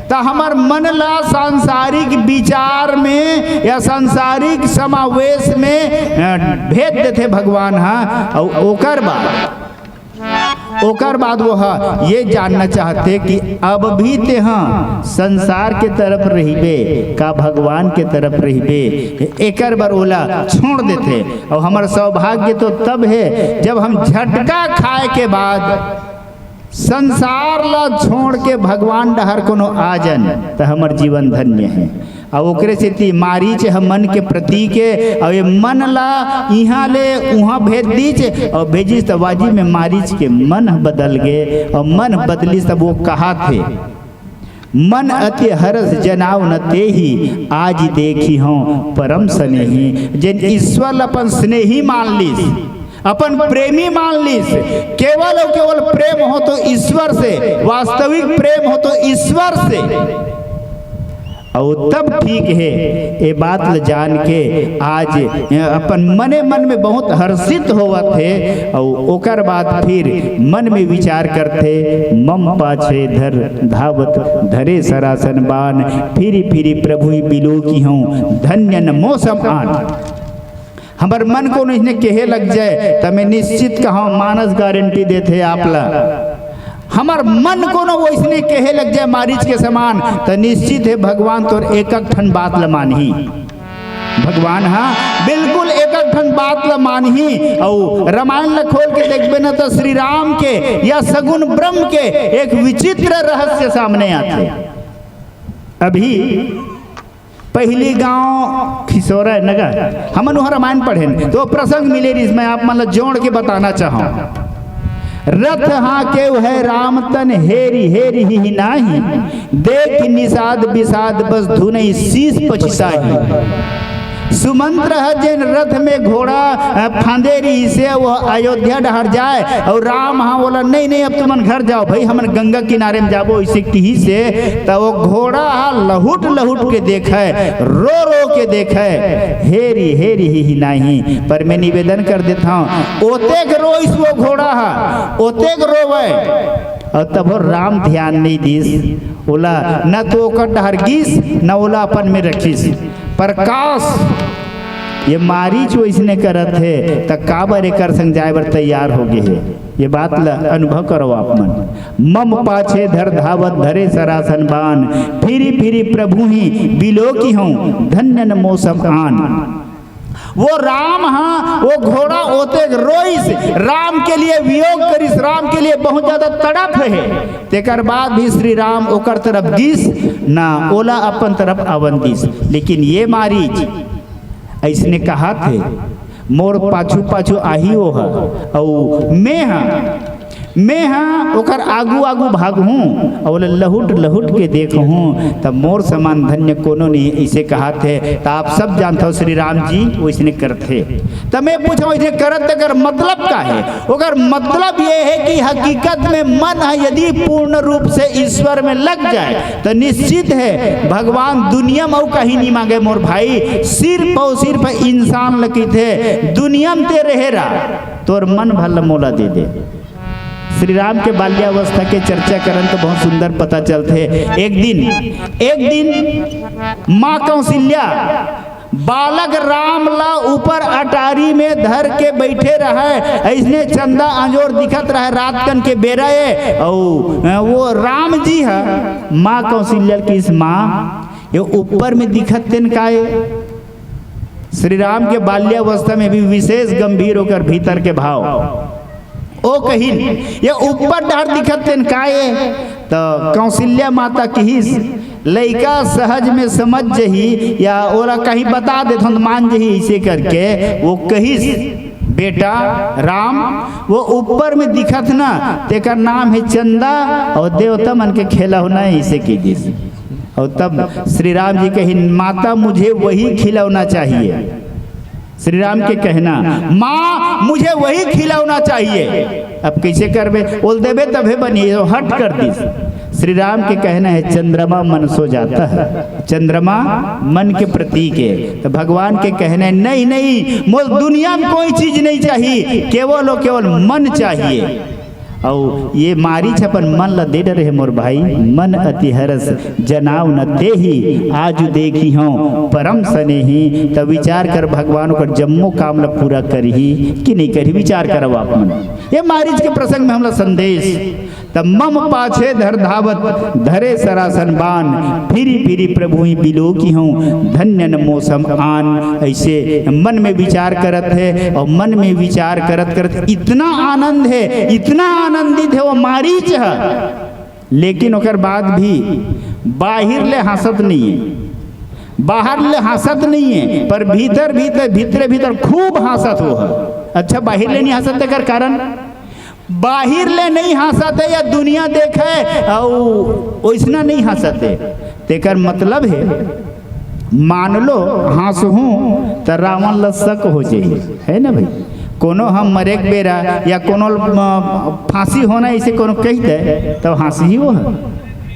त हमर मन ला सांसारिक विचार में या सांसारिक समावेश में, अ, भेज देथे भगवान ह। अउ ओकर बाद ओकर बाद वो ह ये जानना चाहथे कि अब भी तेहा संसार के तरफ रहिबे का भगवान के तरफ रहिबे, एकर बर ओला छोड़ देथे। अउ हमर सौभाग्य तो तब हे जब हम झटका खाए के बाद संसार ला छोड़ के भगवान डहर कोनो आ जन, त हमर जीवन धन्य हे। अउ ओकरे सेती मारीच ह मन के प्रतीक हे, अउ ये मन ला इहाँ ले उहाँ भेज दीच, अउ भेजिस त वाजी में मारीच के मन ह बदल गे, अउ मन ह बदलिस तब वो कहाथे, "मन अति हरस जनाव न तेहि, आज देखिहौं परम स्नेही।" जेन ईश्वर ला अपन स्नेही मान लिस, अपन प्रेमी मान लिस, केवल अउ केवल प्रेम हो तो ईश्वर से, वास्तविक प्रेम हो तो ईश्वर से। अउ तब ठीक हे, ए बात ल जान के आज अपन मने मन में बहुत हर्षित होवत हे। अउ ओकर बाद फिर मन में विचार करथे, "मम पाछे धर धावत धरे सरासन बान, फिरी फिरी प्रभु ही बिलोकिहौं, धन्य न मो सम आन।" हमर मन कोनो इसने कहे लग जाए, त मैं निश्चित कहूँ, मानस गारंटी देथे आप ला, हमर मन कोनो वइसने कहे लग जाए मारीच के समान, त निश्चित हे भगवान तोर एक एक ठन बात ल मानही। भगवान ह बिल्कुल एक एक ठन बात ल मानही। अउ रामायण ल खोल के देखबे न, त श्री राम के या सगुन ब्रह्म के एक विचित्र रहस्य सामने आथे। अभी पहिली गांव खिसोरा हे नगर, हमन उहाँ रामायण पढ़ेन, तो प्रसंग मिले रिहिस, मैं आप मन ल जोड़ के बताना चाहूँ। "रथ हाँकेव है राम तन हेरी हेरी ही नाही, देख निषाद विषाद बस धुनई शीश पछिताही।" सुमंत ह जेन रथ में घोड़ा, अ, फांदे रिहिसे, वो अयोध्या डहर जाए, अउ राम ह बोला, "नहीं, नहीं, अब तुमन घर जाओ भाई, हमन गंगा किनारे में जाबो," इसे किहिसे, त वो घोड़ा ह लहुट लहुट के देखे, रो रो के देखे, "हेरी हेरी ही नाही।" पर मैं निवेदन कर देथौं, ओतेक रोइस वो घोड़ा ह, ओतेक रोवे, अउ तभो राम ध्यान नहीं दिस, ओला न तो ओकर डहर गिस, न ओला अपन में रखिस। पर काश, ये मारीच वइसने करत हे, त काबर एकर संग जाए बर तैयार हो गे हे? ये बात ल अनुभव करो आप मन। "मम पाछे धर धावत धरे सरासन बान, फिरी फिरी प्रभु ही बिलोकिहौं, धन्य न मो सम आन।" वो राम ह, वो घोड़ा ओतेक रोइस, राम के लिए वियोग करिस, राम के लिए बहुत ज्यादा तड़प हे, तेकर बाद भी श्री राम ओकर तरफ गिस ना, ओला अपन तरफ आवन दिस। लेकिन ये मारीच अइसने कहाथे, "मोर पाछू पाछू आही ओह, अउ मेंह, मेंह ओकर आगू आगू भागहूँ, अउ ओला लहुट लहुट के देखहूँ, त मोर समान धन्य कोनो नहीं," अइसे कहाथे। त आप सब जानथव, श्री राम जी वइसने करथे। त मैं पूछहूँ, अइसने करत तेकर मतलब का हे? ओकर मतलब ये हे कि हकीकत में मन ह यदि पूर्ण रूप से ईश्वर में लग जाए, त निश्चित हे भगवान दुनिया में अउ कहीं नहीं मांगे मोर भाई, सिर्फ अउ सिर्फ इंसान ल कहिथे, "दुनिया में ते रहे रहा, तोर मन भर ल मोला दे दे।" श्री राम के बाल्यावस्था के चर्चा करन तो बहुत सुंदर पता चलथे। एक दिन, एक दिन माँ कौशल्या बालक राम ला ऊपर अटारी में धर के बैठे रहे, अइसने चंदा अंजोर दिखत रहे, रात कन के बेरा ए, अउ, अ, वो राम जी ह माँ कौशल्या ल किहिस, "माँ, ये ऊपर में दिखत तेन का ए?" श्री राम के बाल्यावस्था में भी विशेष गंभीर ओकर भीतर के भाव। ओ कहिन, "ये ऊपर डहर दिखत तेन का ए?" त कौशल्या माता किहिस, "लइका सहज में समझ जही या ओला कहीं बता देथन त मान जही," अइसे करके वो कहिस, "बेटा राम, वो ऊपर में दिखत ना, तेकर नाम हे चंदा अउ देवता मन के खेलौना हे," अइसे कहि दिस। अउ तब श्री राम जी कहिन, "माता, मुझे वही खिलौना चाहिए।" श्री राम के कहना, "माँ, मुझे वही खिलौना चाहिए।" अब कइसे करबे? ओल देबे तभे बनी, वो हट कर दिस। श्री राम के कहना है, "चंद्रमा मन सो जाता है।" चंद्रमा मन के प्रतीक है। तो भगवान के कहना है, "नहीं, नहीं, मोर दुनिया में कोई चीज नहीं चाहिए, केवल और केवल मन चाहिए।" अउ ये मारीच अपन मन ल दे डरे हे मोर भाई, "मन अति हरस जनाव न तेहि, आजु देखिहौं परम सनेही।" त विचार कर, भगवान ओकर जम्मो काम ल पूरा करही कि नहीं करही, विचार करव आप मन। ये मारीच के प्रसंग में हमला संदेश, "त मम पाछे धर धावत धरे सरासन बान, फिरी फिरी प्रभु ही बिलोकिहौं धन्य न मो सम आन।" ऐसे मन में विचार करत हे अउ मन में विचार करत करत इतना आनंद हे, इतना आनंदित हे वो मारीच ह, लेकिन ओकर बाद भी बाहिर ले हाँसत नहीं हे, बाहर ले हाँसत नहीं हे, पर भीतर भीतर, भीतरे भीतर खूब हाँसत वो ह। अच्छा, बाहिर ले नहीं हाँसत, तेकर कारण बाहिर ले नहीं हाँसत हे, या दुनिया देखे अउ ओइसना नहीं हाँसत हे, तेकर मतलब हे, मान लो हाँसहूँ त रावण ल शक हो जाही, है ना भाई? कोनो हम मरे के बेरा या कोनो ल, म, फांसी होना, ऐसे कोनो कहि दे, तब हाँसही वो ह?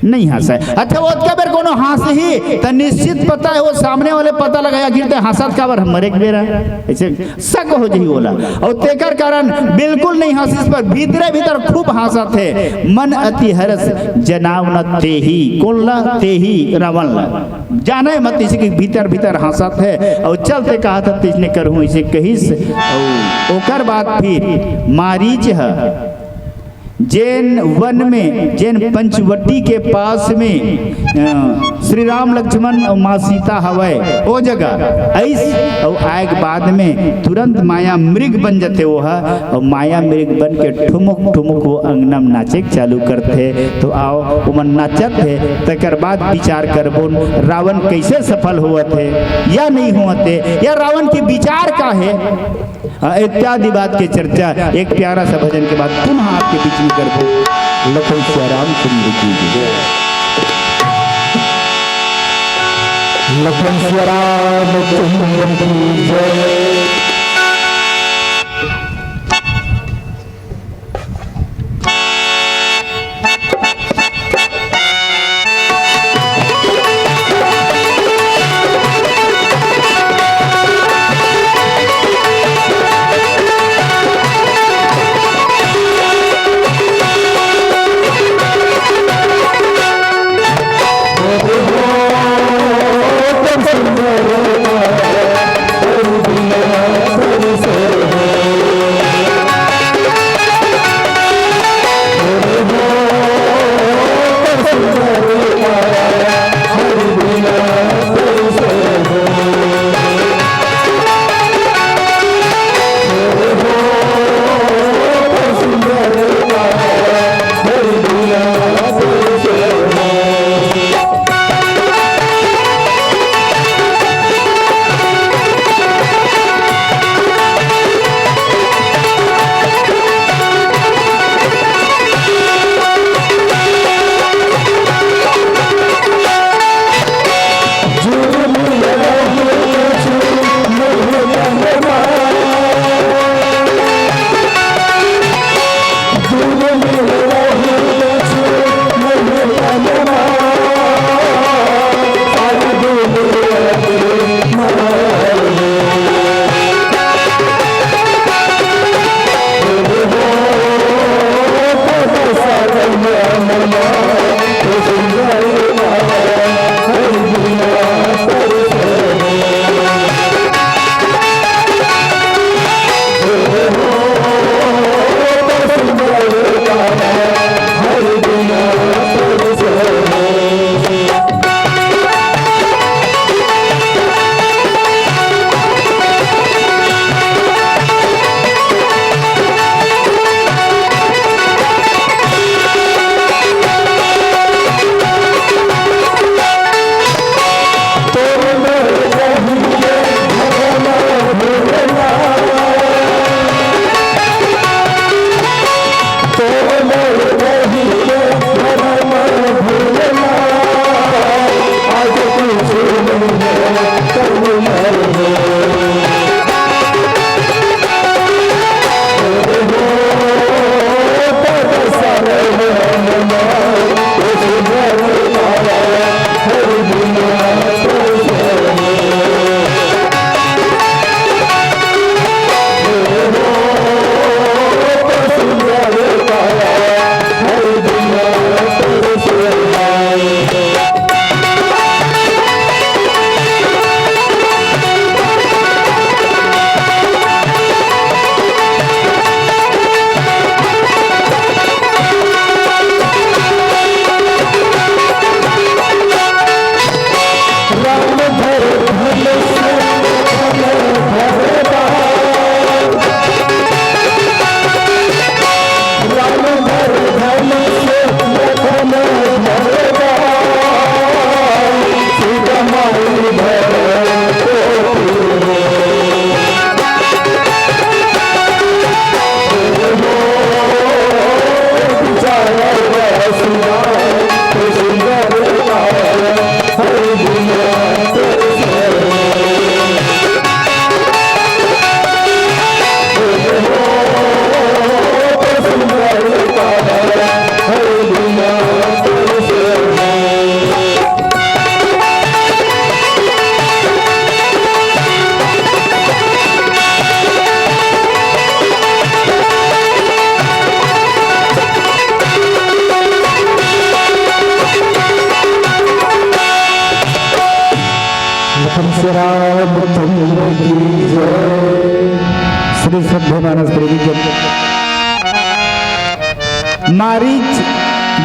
नहीं हाँसय। अच्छा, ओतका बेर कोनो हाँसही त निश्चित पता हे, वो सामने वाले पता लगाही, "आखिर ते हाँसत काबर, हम मरे के बेरा?" ऐसे शक हो जाही ओला। अउ तेकर कारण बिल्कुल नहीं हाँसिस, पर भीतरे भीतर खूब हाँसत हे। "मन अति हरस जनाव न तेहि।" कोन ला? तेहि, रावण ला। जाने मत इसी के भीतर भीतर हाँसत हे। अउ चलते कहत हे, "तइसने करहूँ," ऐसे कहिस। अउ ओकर बाद फिर मारीच ह जेन वन में, जेन पंचवटी के पास में, अ, श्री राम लक्ष्मण अउ माँ सीता हवय, ओ जगह आइस, अउ आए के बाद में तुरंत माया मृग बन जथे वो ह, अउ माया मृग बन के ठुमुक ठुमुक वो अंगना में नाचे के चालू करथे। तो आओ, ओमन नाचत हे, तेकर बाद विचार करबोन, रावण कैसे सफल होवत हे या नहीं होवत हे, या रावण के विचार का हे। अ, इत्यादि बात के चर्चा एक प्यारा सा भजन के बाद पुनः आपके बीच में करबो। लखन सिया रामचंद्र की जय। लखन सिया रामचंद्र की जय।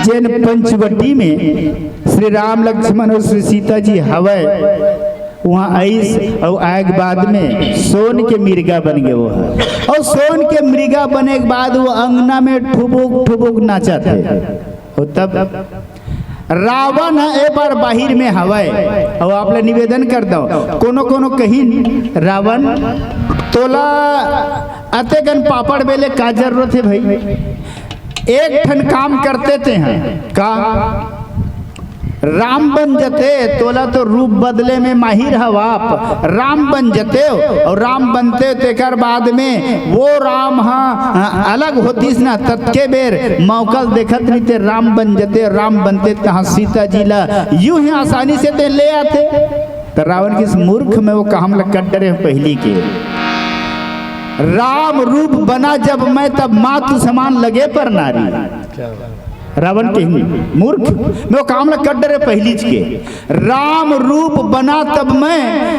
जेन पंचवटी में श्री राम, लक्ष्मण अउ श्री सीता जी हवय, उहाँ आइस अउ आए के बाद में सोन के मिर्गा बन गे वो ह। अउ सोन के मिर्गा बने के बाद वो अंगना में ठुबुक ठुबुक नाचत हे। अउ तब रावण ह ए बार बाहिर में हवय। अउ आप ला निवेदन करत हंव, कोनो कोनो कहिन, "रावण, तोला अतेकन पापड़ बेले का जरूरत हे भाई? एक ठन काम करते तें ह।" "का?" "राम बन जते, तोला तो रूप बदले में माहिर हव आप, राम बन जते, अउ राम बनते तेकर बाद में वो राम ह अलग होतिस ना, ततके बेर मौका ल देखत रहिते, राम बन जते, राम बनते, तहाँ सीता जी ला यूं ही आसानी से तें ले आते।" त रावण कहिस, "मूर्ख, मैं वो काम ल कर डरे हंव पहिली के। राम रूप बना जब मैं, तब मातु समान लगे पर नारी।" रावण कहिस, "मूर्ख, मैं वो काम ल कर डरे हंव पहिलीच के। राम रूप बना तब मैं,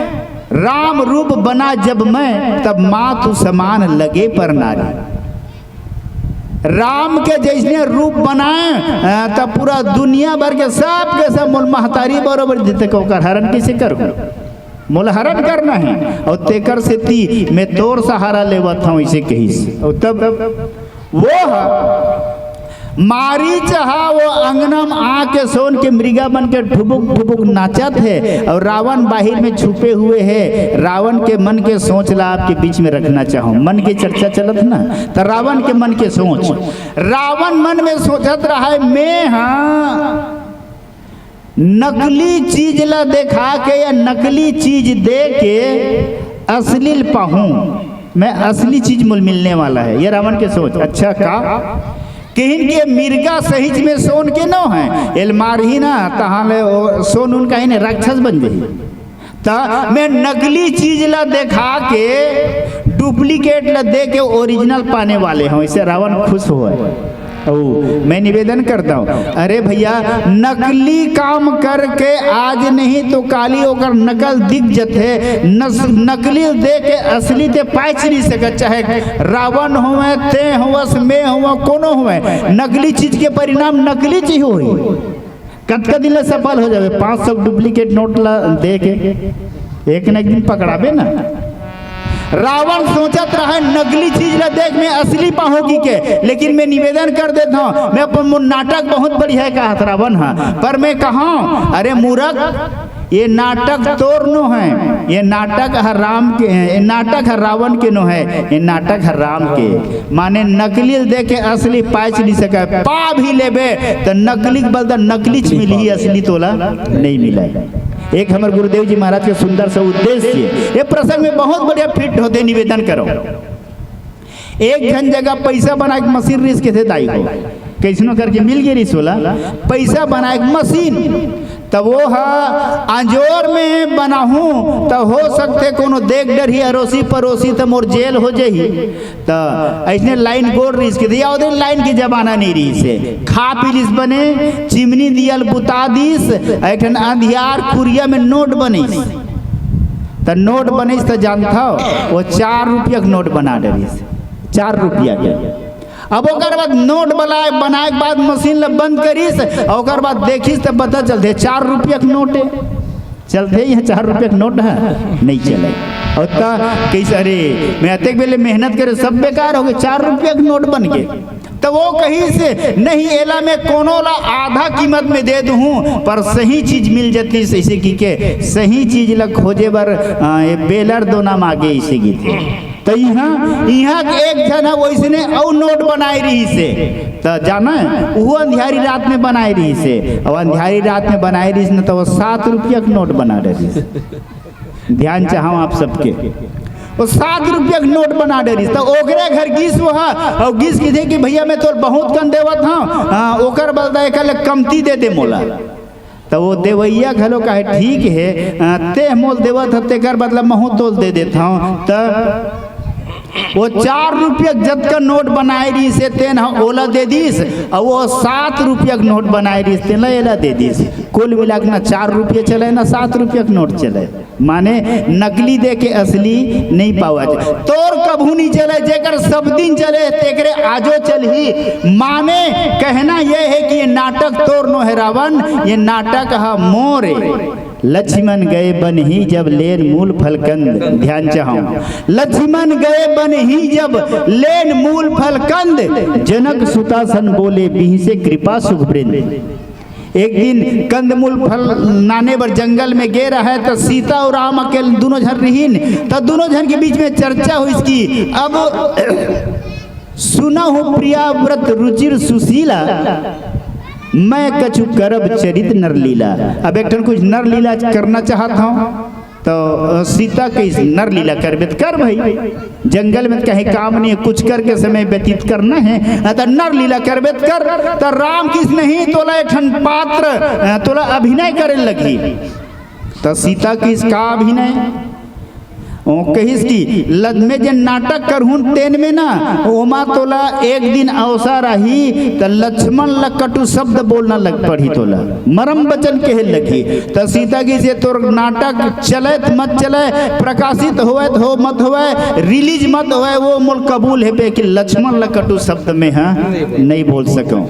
राम रूप बना जब मैं, तब मातु समान लगे पर नारी।" राम के जइसने रूप बनाए, अ, तब पूरा दुनिया भर के सब के सब मोर महतारी बरोबर जते, ओकर हरण कइसे करहूं? मोला हरण करना हे, अउ तेकर सेती मैं तोर सहारा लेवत हंव, अइसे कहिस। अउ तब वो ह मारीच ह वो अंगना म आके सोन के मृगा बन के ठुबुक ठुबुक नाचत हे, अउ रावण बाहिर में छुपे हुए हे। रावण के मन के सोच ला आपके बीच में रखना चाहूं, मन के चर्चा चलत ना, त रावण के मन के सोच, रावण मन में सोचत रहय, मैं ह नकली चीज ला देखा के या नकली चीज दे के असली ल पाहूं, मैं असली चीज मोला मिलने वाला हे, ये रावण के सोच। अच्छा का? कहिन कि ये मिर्गा सहीच में सोन के नो हे, एला मारही ना, तहाँ ले वो सोन उन कहिन राक्षस बन जाही। त मैं नकली चीज ला देखा के duplicate ला दे के original पाने वाले हंव, अइसे रावण खुश होवय। अउ मैं निवेदन करत हंव, अरे भइया, नकली काम करके आज नहीं तो काली ओकर नकल दिख जथे। नस-, नकली दे के असली तें पाएच नइ सकस, चाहे रावण होवय, तें होवस, मैं होवंव, कोनो होवय, नकली चीज के परिणाम नकलीच ही होही। कतका दिन ले सफल हो जाबे? पाँच सौ duplicate नोट ला दे के एक न एक दिन पकड़ाबे ना। रावण सोचत रहय, नकली चीज ला देख मैं असली पाहूं कहिके, लेकिन मैं निवेदन कर देत हंव, मैं अपन मोर नाटक बहुत बढ़िया हे कहत रावण ह, पर मैं कहंव, अरे मूरख, ये नाटक तोर नो हे, ये नाटक ह राम के हे, ये नाटक ह रावण के नो हे, ये नाटक ह राम के। माने नकली ल देख के असली पाएच नइ सकय, पा भी लेबे त नकली के बदला नकलीच मिलही, असली तोला नइ मिलय। एक हमर गुरुदेव जी महाराज के सुंदर सा उद्देश्य ये प्रसंग में बहुत बढ़िया fit होथे, निवेदन करंव। एक झन जगह पइसा बनाए के मशीन रिहिस कथे दाई हो, कइसनो करके मिल गे रिहिस ओला पइसा बनाए के मशीन। त वो ह अंजोर में बनाहूं त हो सकथे कोनो देख डरही अरोसी परोसी त मोर जेल हो जाही। त अइसने लाइन गोड़ रिहिस कथे, या ओ दिन लाइन के जमाना नइ रिहिस हे, खा पी लिस बने, चिमनी दिया ल बुता दिस, एक ठन अंधियार कुरिया में नोट बनिस। त नोट बनिस त जानथव, वो चार रुपया के नोट बना डरिस, चार रुपया के। अब ओकर बाद नोट बनाए, बनाए के बाद मशीन ल बंद करिस, अउ ओकर बाद देखिस त पता चलथे चार रुपया के नोट हे। चलथे इहाँ चार रुपया के नोट ह? नइ चलय। अउ त कइसे, अरे, मैं अतेक बेले मेहनत करे, सब बेकार हो गे, चार रुपया के नोट बन गे। त वो कहिस, "नहीं, एला मैं कोनो ला आधा कीमत में दे दूहूं, पर सही चीज मिल जतिस," अइसे कहिके सही चीज ला खोजे बर, अ, ये बेलर दोना मागे, अइसे कहिथे। त इहाँ, इहाँ के एक झन ह वइसने अउ नोट बनाए रिहिस हे। त जानय, उहू अंधियारी रात में बनाए रिहिस हे। अउ अंधियारी रात में बनाए रिहिस न, त वो सात रुपया के नोट बना डरिस। ध्यान चाहंव आप सबके, वो सात रुपया के नोट बना डरिस। त ओकरे घर गिस वो ह, अउ गिस कहिथे कि, "भइया, मैं तोर बहुत कन देवत हंव, हाँ, ओकर बदला एकर ले कमती दे दे मोला।" त वो देवइया घलो कहे, "ठीक हे, अ, तें मोल देवत ह, तेकर बदला महूं तोल दे देत हंव।" त वो चार रुपया के जतका नोट बनाए रहिस हे, तेन ह ओला दे दिस, अउ वो सात रुपया के नोट बनाए रहिस, तेन ला एला दे दिस। कुल मिला के ना चार रुपया चले, ना सात रुपया के नोट चले। माने नकली दे के असली नहीं पावत। तोर कभू नहीं चले, जेकर सब दिन चले, तेकरे आजो चलही। माने कहना ये है कि ये नाटक तोर नो है रावण, ये नाटक ह मोर ए। लक्ष्मण गए बन ही जब लेन मूल फलकंद। ध्यान चाहूं, लक्ष्मण गए बन ही जब लेन मूल फलकंद, जनक सुतासन बोले बिहसे कृपा सुख वृंद। एक दिन कंदमूल फल नाने बर जंगल में गे रहे, त सीता अउ राम अकेले दुनों झन रहिन। त दुनों झन के बीच में चर्चा होइस कि अब सुना हूँ प्रियाव्रत रुचिर सुशीला, मैं कछु करब चरित नरलीला। अब एक ठन कुछ नरलीला करना चाहत हूँ। तो सीता कहिस, नरलीला करबे त कर भाई, जंगल में कहीं काम नहीं है, कुछ करके समय व्यतीत करना है, अ, त नरलीला करबे त कर। त राम कहिस, नहीं, तोला एक ठन पात्र, अ, तोला अभिनय करे लगही। त सीता कहिस, का अभिनय? ओ कहिस कि ल-, मैं जेन नाटक करहूं तेन में ना, ओमा तोला एक दिन अवसर आही, त लक्ष्मण ल कटु शब्द बोलना लग पड़ही तोला, मरम वचन कहे लगही। त सीता कहिस, ये तोर नाटक चले त मत चले, प्रकाशित होवय त हो मत होवय, रिलीज मत होवय, वो मोल कबूल हे बे कि लक्ष्मण ल कटु शब्द में ह नहीं बोल सकूं।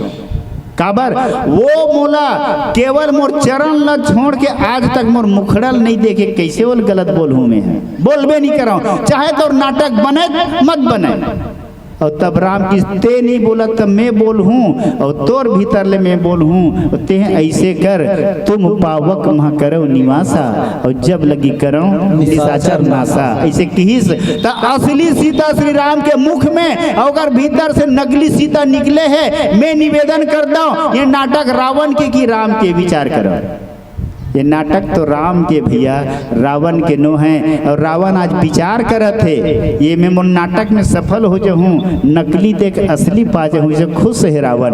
काबर वो मोला केवल मोर चरण ल छोड़ के आज तक मोर मुखड़ा ल नहीं देखे, कैसे ओल गलत बोलहूं मैं? बोलबे नहीं करव, चाहे तोर नाटक बने मत बने। अउ तब राम कहिस, ते नहीं बोलत त मैं बोलहूं, अउ तोर भीतर ले मैं बोलहूं, ते ऐसे कर, तुम पावक मह करव निवासा, अउ जब लगी करव निशाचर नासा। ऐसे कहिस त असली सीता श्री राम के मुख में, अउ ओकर भीतर से नकली सीता निकले हे। मैं निवेदन करत हूं, ये नाटक रावण के कि राम के, विचार करो। ये नाटक तो राम के भैया, रावण के नो हे। अउ रावण आज विचार करत हे, ये मैं मोर नाटक में सफल हो जाहूं, नकली दे के असली पा जाहूं, इसे खुश हे रावण।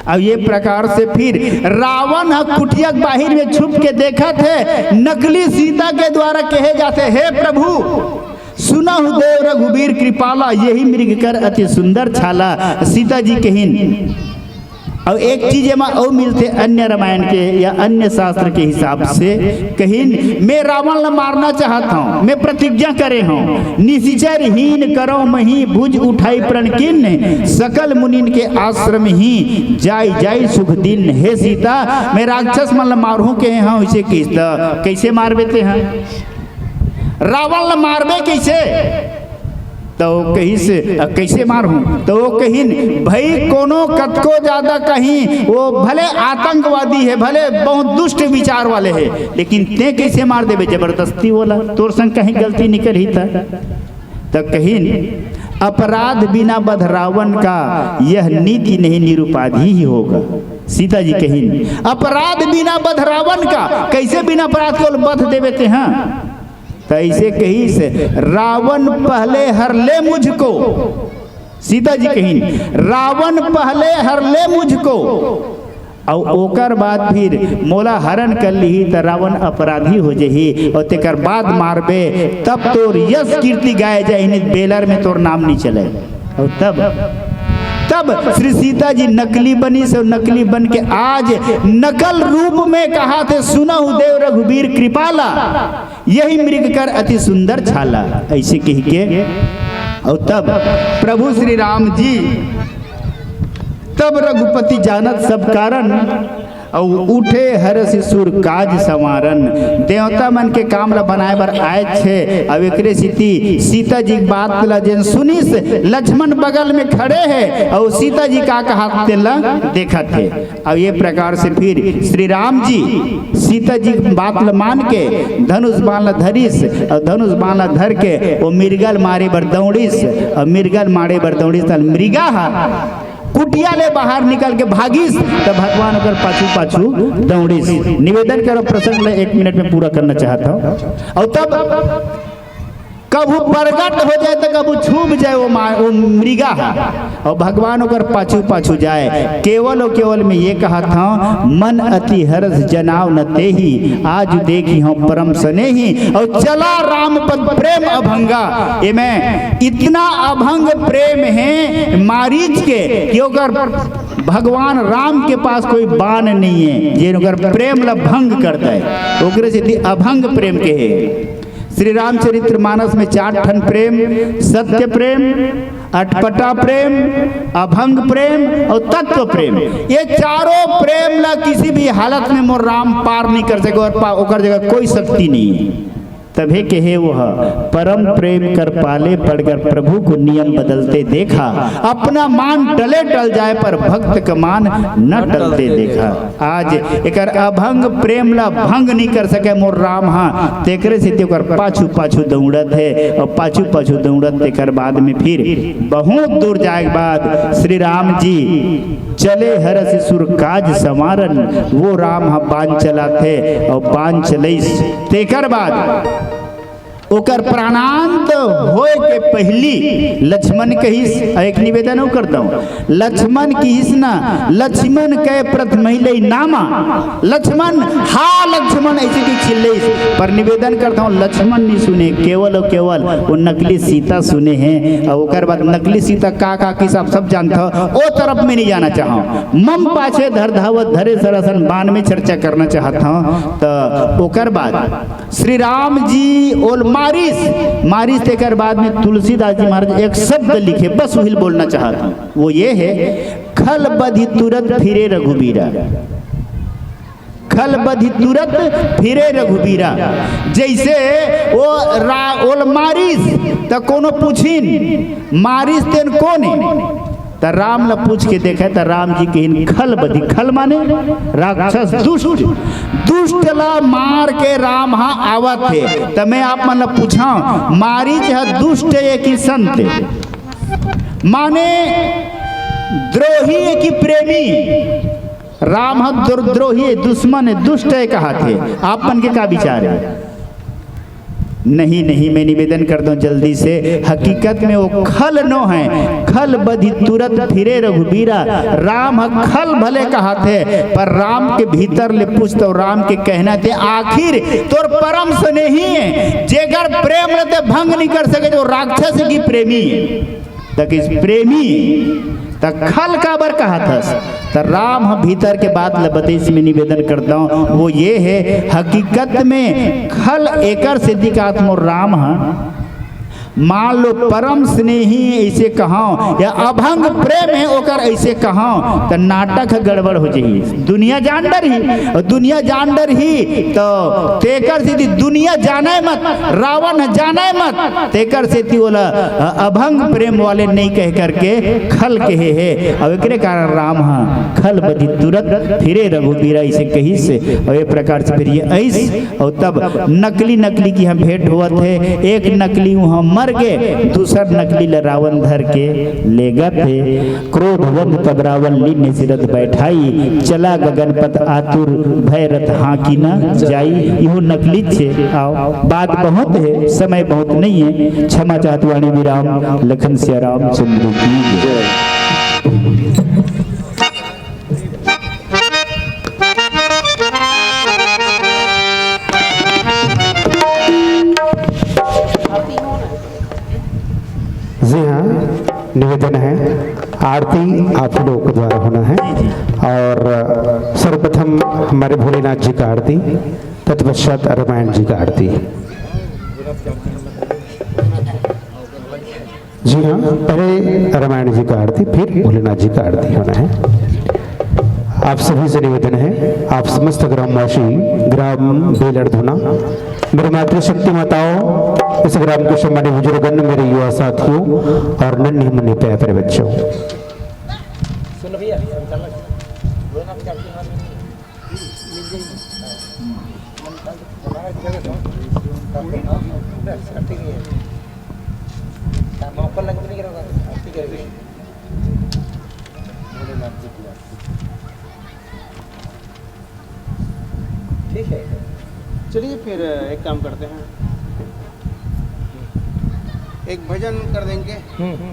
अब ये प्रकार से फिर रावण ह कुटिया के बाहिर में छुप के देखत हे, नकली सीता के द्वारा कहे जाथे, हे प्रभु, सुनहु देव रघुबीर कृपाला, यही मृग कर अति सुंदर छाला। सीता जी कहिन। अउ एक चीज एमा अउ मिलथे अन्य रामायण के या अन्य शास्त्र के हिसाब से, कहिन, मैं रावण ला मारना चाहत हूं, मैं प्रतिज्ञा करे हूं, निशिचर हीन करव मही भुज उठाई प्रण किन, सकल मुनिन के आश्रम ही जाई जाई सुख दिन। हे सीता, मैं राक्षस मन ला मारहूं कहे हूं, इसे किस त कैसे मारबे ते ह? रावण ला मारबे कैसे? तो कहिस, "अ, कैसे मारहूं?" तो वो कहिन, "भाई, कोनो कतको ज्यादा कहीं, वो भले आतंकवादी हे, भले बहुत दुष्ट विचार वाले हे, लेकिन ते कैसे मार देबे जबरदस्ती वाला? तोर संग कहीं गलती निकलही त?" त कहिन, "अपराध बिना बध रावण का, यह नीति नहीं निरुपाधि ही होगा।" सीता जी कहिन, "अपराध बिना बध रावण का, कैसे बिना अपराध के बध देबे ते ह?" त ऐसे कहिस, "रावण पहले हर ले मुझको।" सीता जी कहिन, "रावण पहले हर ले मुझको, अउ ओकर बाद फिर मोला हरण कर लिही, त रावण अपराधी हो जही, अउ तेकर बाद मारबे, तब तोर यश कीर्ति गाए जाही, नहीं बेलर में तोर नाम नहीं चले।" अउ तब, तब श्री सीता जी नकली बनिस, अउ नकली बन के आज नकल रूप में कहाथे, "सुनहु देव रघुबीर कृपाला, यही मृग कर अति सुंदर छाला।" ऐसे कह के, अउ तब प्रभु श्री राम जी, तब रघुपति जानत सब कारण, अउ उठे हरषि सुर काज संवारन। देवता मन के काम ला बनाए बर आए छे, अउ एकरे सेती सीता जी के बात ला जेन सुनिस, लक्ष्मण बगल में खड़े हे, अउ सीता जी का कहात तेला देखत हे। अउ ये प्रकार से फिर श्री राम जी सीता जी के बात ला मान के धनुष बाण ला धरिस, अउ धनुष बाण ला धर के वो मृगल मारे बर दौड़िस, अउ मृगल मारे बर दौड़िस, त मृगा हा कुटिया ले बाहर निकल के भागिस, त भगवान ओकर पाछू पाछू दौड़िस। निवेदन करो, प्रसंग ले एक मिनट में पूरा करना चाहत हूं। अउ तब कभू प्रगट हो जाए त कभू छूब जाए वो मा-, वो मृगा ह, अउ भगवान ओकर पाछू पाछू जाए। केवल अउ केवल मैं ये कहत हंव, मन अति हरष जनाव न तेहि, आजु देखिहौं परम सनेहि। अउ चला राम पद प्रेम अभंगा, एमे इतना अभंग प्रेम हे मारीच के कि ओकर भगवान राम के पास कोई बान नइ हे, जेन ओकर प्रेम ल भंग कर दय, ओकरे सेती अभंग प्रेम कहे। श्री रामचरित मानस में चार ठन प्रेम, सत्य प्रेम, अटपटा प्रेम, अभंग प्रेम अउ तत्व प्रेम। ये चारों प्रेम ला किसी भी हालत में मोर राम पार नहीं कर सके अउ पा-, ओकर जगह कोई शक्ति नहीं है। तभे कहे वो ह, परम प्रेम कर पाले पड़कर प्रभु को नियम बदलते देखा, अपना मान टले टल जाए पर भक्त का मान न टलते देखा। आज एकर अभंग प्रेम ला भंग नहीं कर सके मोर राम ह, तेकरे सेती ओकर पाछू पाछू दौड़त हे अउ पाछू पाछू दौड़त तेकर बाद में फिर बहुत दूर जाए के बाद श्री राम जी चले हरष सुर काज संवारन, वो राम ह बान चलाथे अउ बान चलइस। तेकर बाद ओकर प्राणांत होए के पहिली लक्ष्मण कहिस, अउ एक निवेदन अउ करता हूँ, लक्ष्मण किहिस ना, लक्ष्मण कहे प्रथम ही लई नामा, लक्ष्मण, हा लक्ष्मण, ऐसे की चिल्लइस, पर निवेदन करता हूँ, लक्ष्मण नहीं सुने, केवल अउ केवल वो नकली सीता सुने हे। अउ ओकर बाद नकली सीता का का किहिस आप सब जानत हो, ओ तरफ में नहीं जाना चाहूँ। मम पाछे धर धावत धरे सरासन बान में चर्चा करना चाहत हूँ। तो ओकर बाद श्री राम जी ओल मारिस, मारिस तेकर बाद में तुलसीदास जी महाराज एक शब्द लिखे, बस वही बोलना चाहत हूँ, वो ये है, खल बधि तुरत फिरे रघुबीरा। खल बधि तुरत फिरे रघुबीरा। जैसे वो रा-, ओल मारिस त कोनो पूछिन, मारिस तेन कोन हे? त राम ल पूछ के देखे त राम जी कहिन, खल बधि, खल माने राक्षस, दुष्ट, दुष्ट ला मार के राम हा आवत हे। त मैं आप मन ल पूछां, मारीच ह दुष्ट ए कि संत? माने द्रोही ए कि प्रेमी? राम ह दुर्द्रोही ए, दुश्मन ए, दुष्ट ए कहत हे। आप मन के का विचार हे? नहीं, नहीं, मैं निवेदन करता हूँ जल्दी से, हकीकत में वो खल नो हे, खल बधि तुरत फिरे रघुबीरा। राम ह खल भले कहत हे, पर राम के भीतर ले पूछ तो राम के कहना ते आखिर तोर परम स्नेही हे, जेकर प्रेम ल ते भंग नहीं कर सके, जो राक्षस की प्रेमी हे। त किस प्रेमी, त खल काबर कहत हस? त राम ह भीतर के बात ल बतइस, मैं निवेदन करता हूँ, वो ये हे, हकीकत में खल एकर सेती कहत मोर राम ह, मान लो परम स्नेही ऐसे कहां या अभंग प्रेम हे ओकर ऐसे कहां, त नाटक ह गड़बड़ हो जाही। दुनिया जान डरही, अउ दुनिया जान डरही त तेकर सेती दुनिया जाने मत, रावण ह जाने मत, तेकर सेती ओला अ-, अभंग प्रेम वाले नहीं कह करके खल कहे हे। अउ एकरे कारण राम ह खल बधि तुरत फिरे रघुबीरा इसे कहिस। अउ ए प्रकार से फिर ये अइस, अउ तब नकली नकली की हम भेंट होवत हे। एक नकली उहाँ मर गे, दूसर नकली ल रावण धर के लेगत हे। क्रोधवंत तब रावण लीन्य सिरत बैठाई, चला गगन पथ आतुर भय रथ हाँकी न जाई। इहो नकलीच हे। आओ, बात बहुत हे, समय बहुत नहीं हे। क्षमा चाहत वाणी विराम, लखन सिया रामचंद्र की जय। जी हाँ, निवेदन है, आरती आप ही लोगों के द्वारा होना है। और, अ, सर्वप्रथम हमारे भोलेनाथ जी का आरती, तत्पश्चात रामायण जी का आरती। जी हाँ, पहले रामायण जी का आरती, फिर भोलेनाथ जी का आरती होना है। आप सभी से निवेदन है, आप समस्त ग्रामवासी, ग्राम बेलड़धुना, मेरे मातृशक्ति माताओं, इस ग्राम के सम्मानित बुजुर्गन, मेरे युवा साथियों और नन्हे मुन्ने प्यारे बच्चों। ठीक है, चलिए फिर एक काम करते हैं। एक भजन कर देंगे।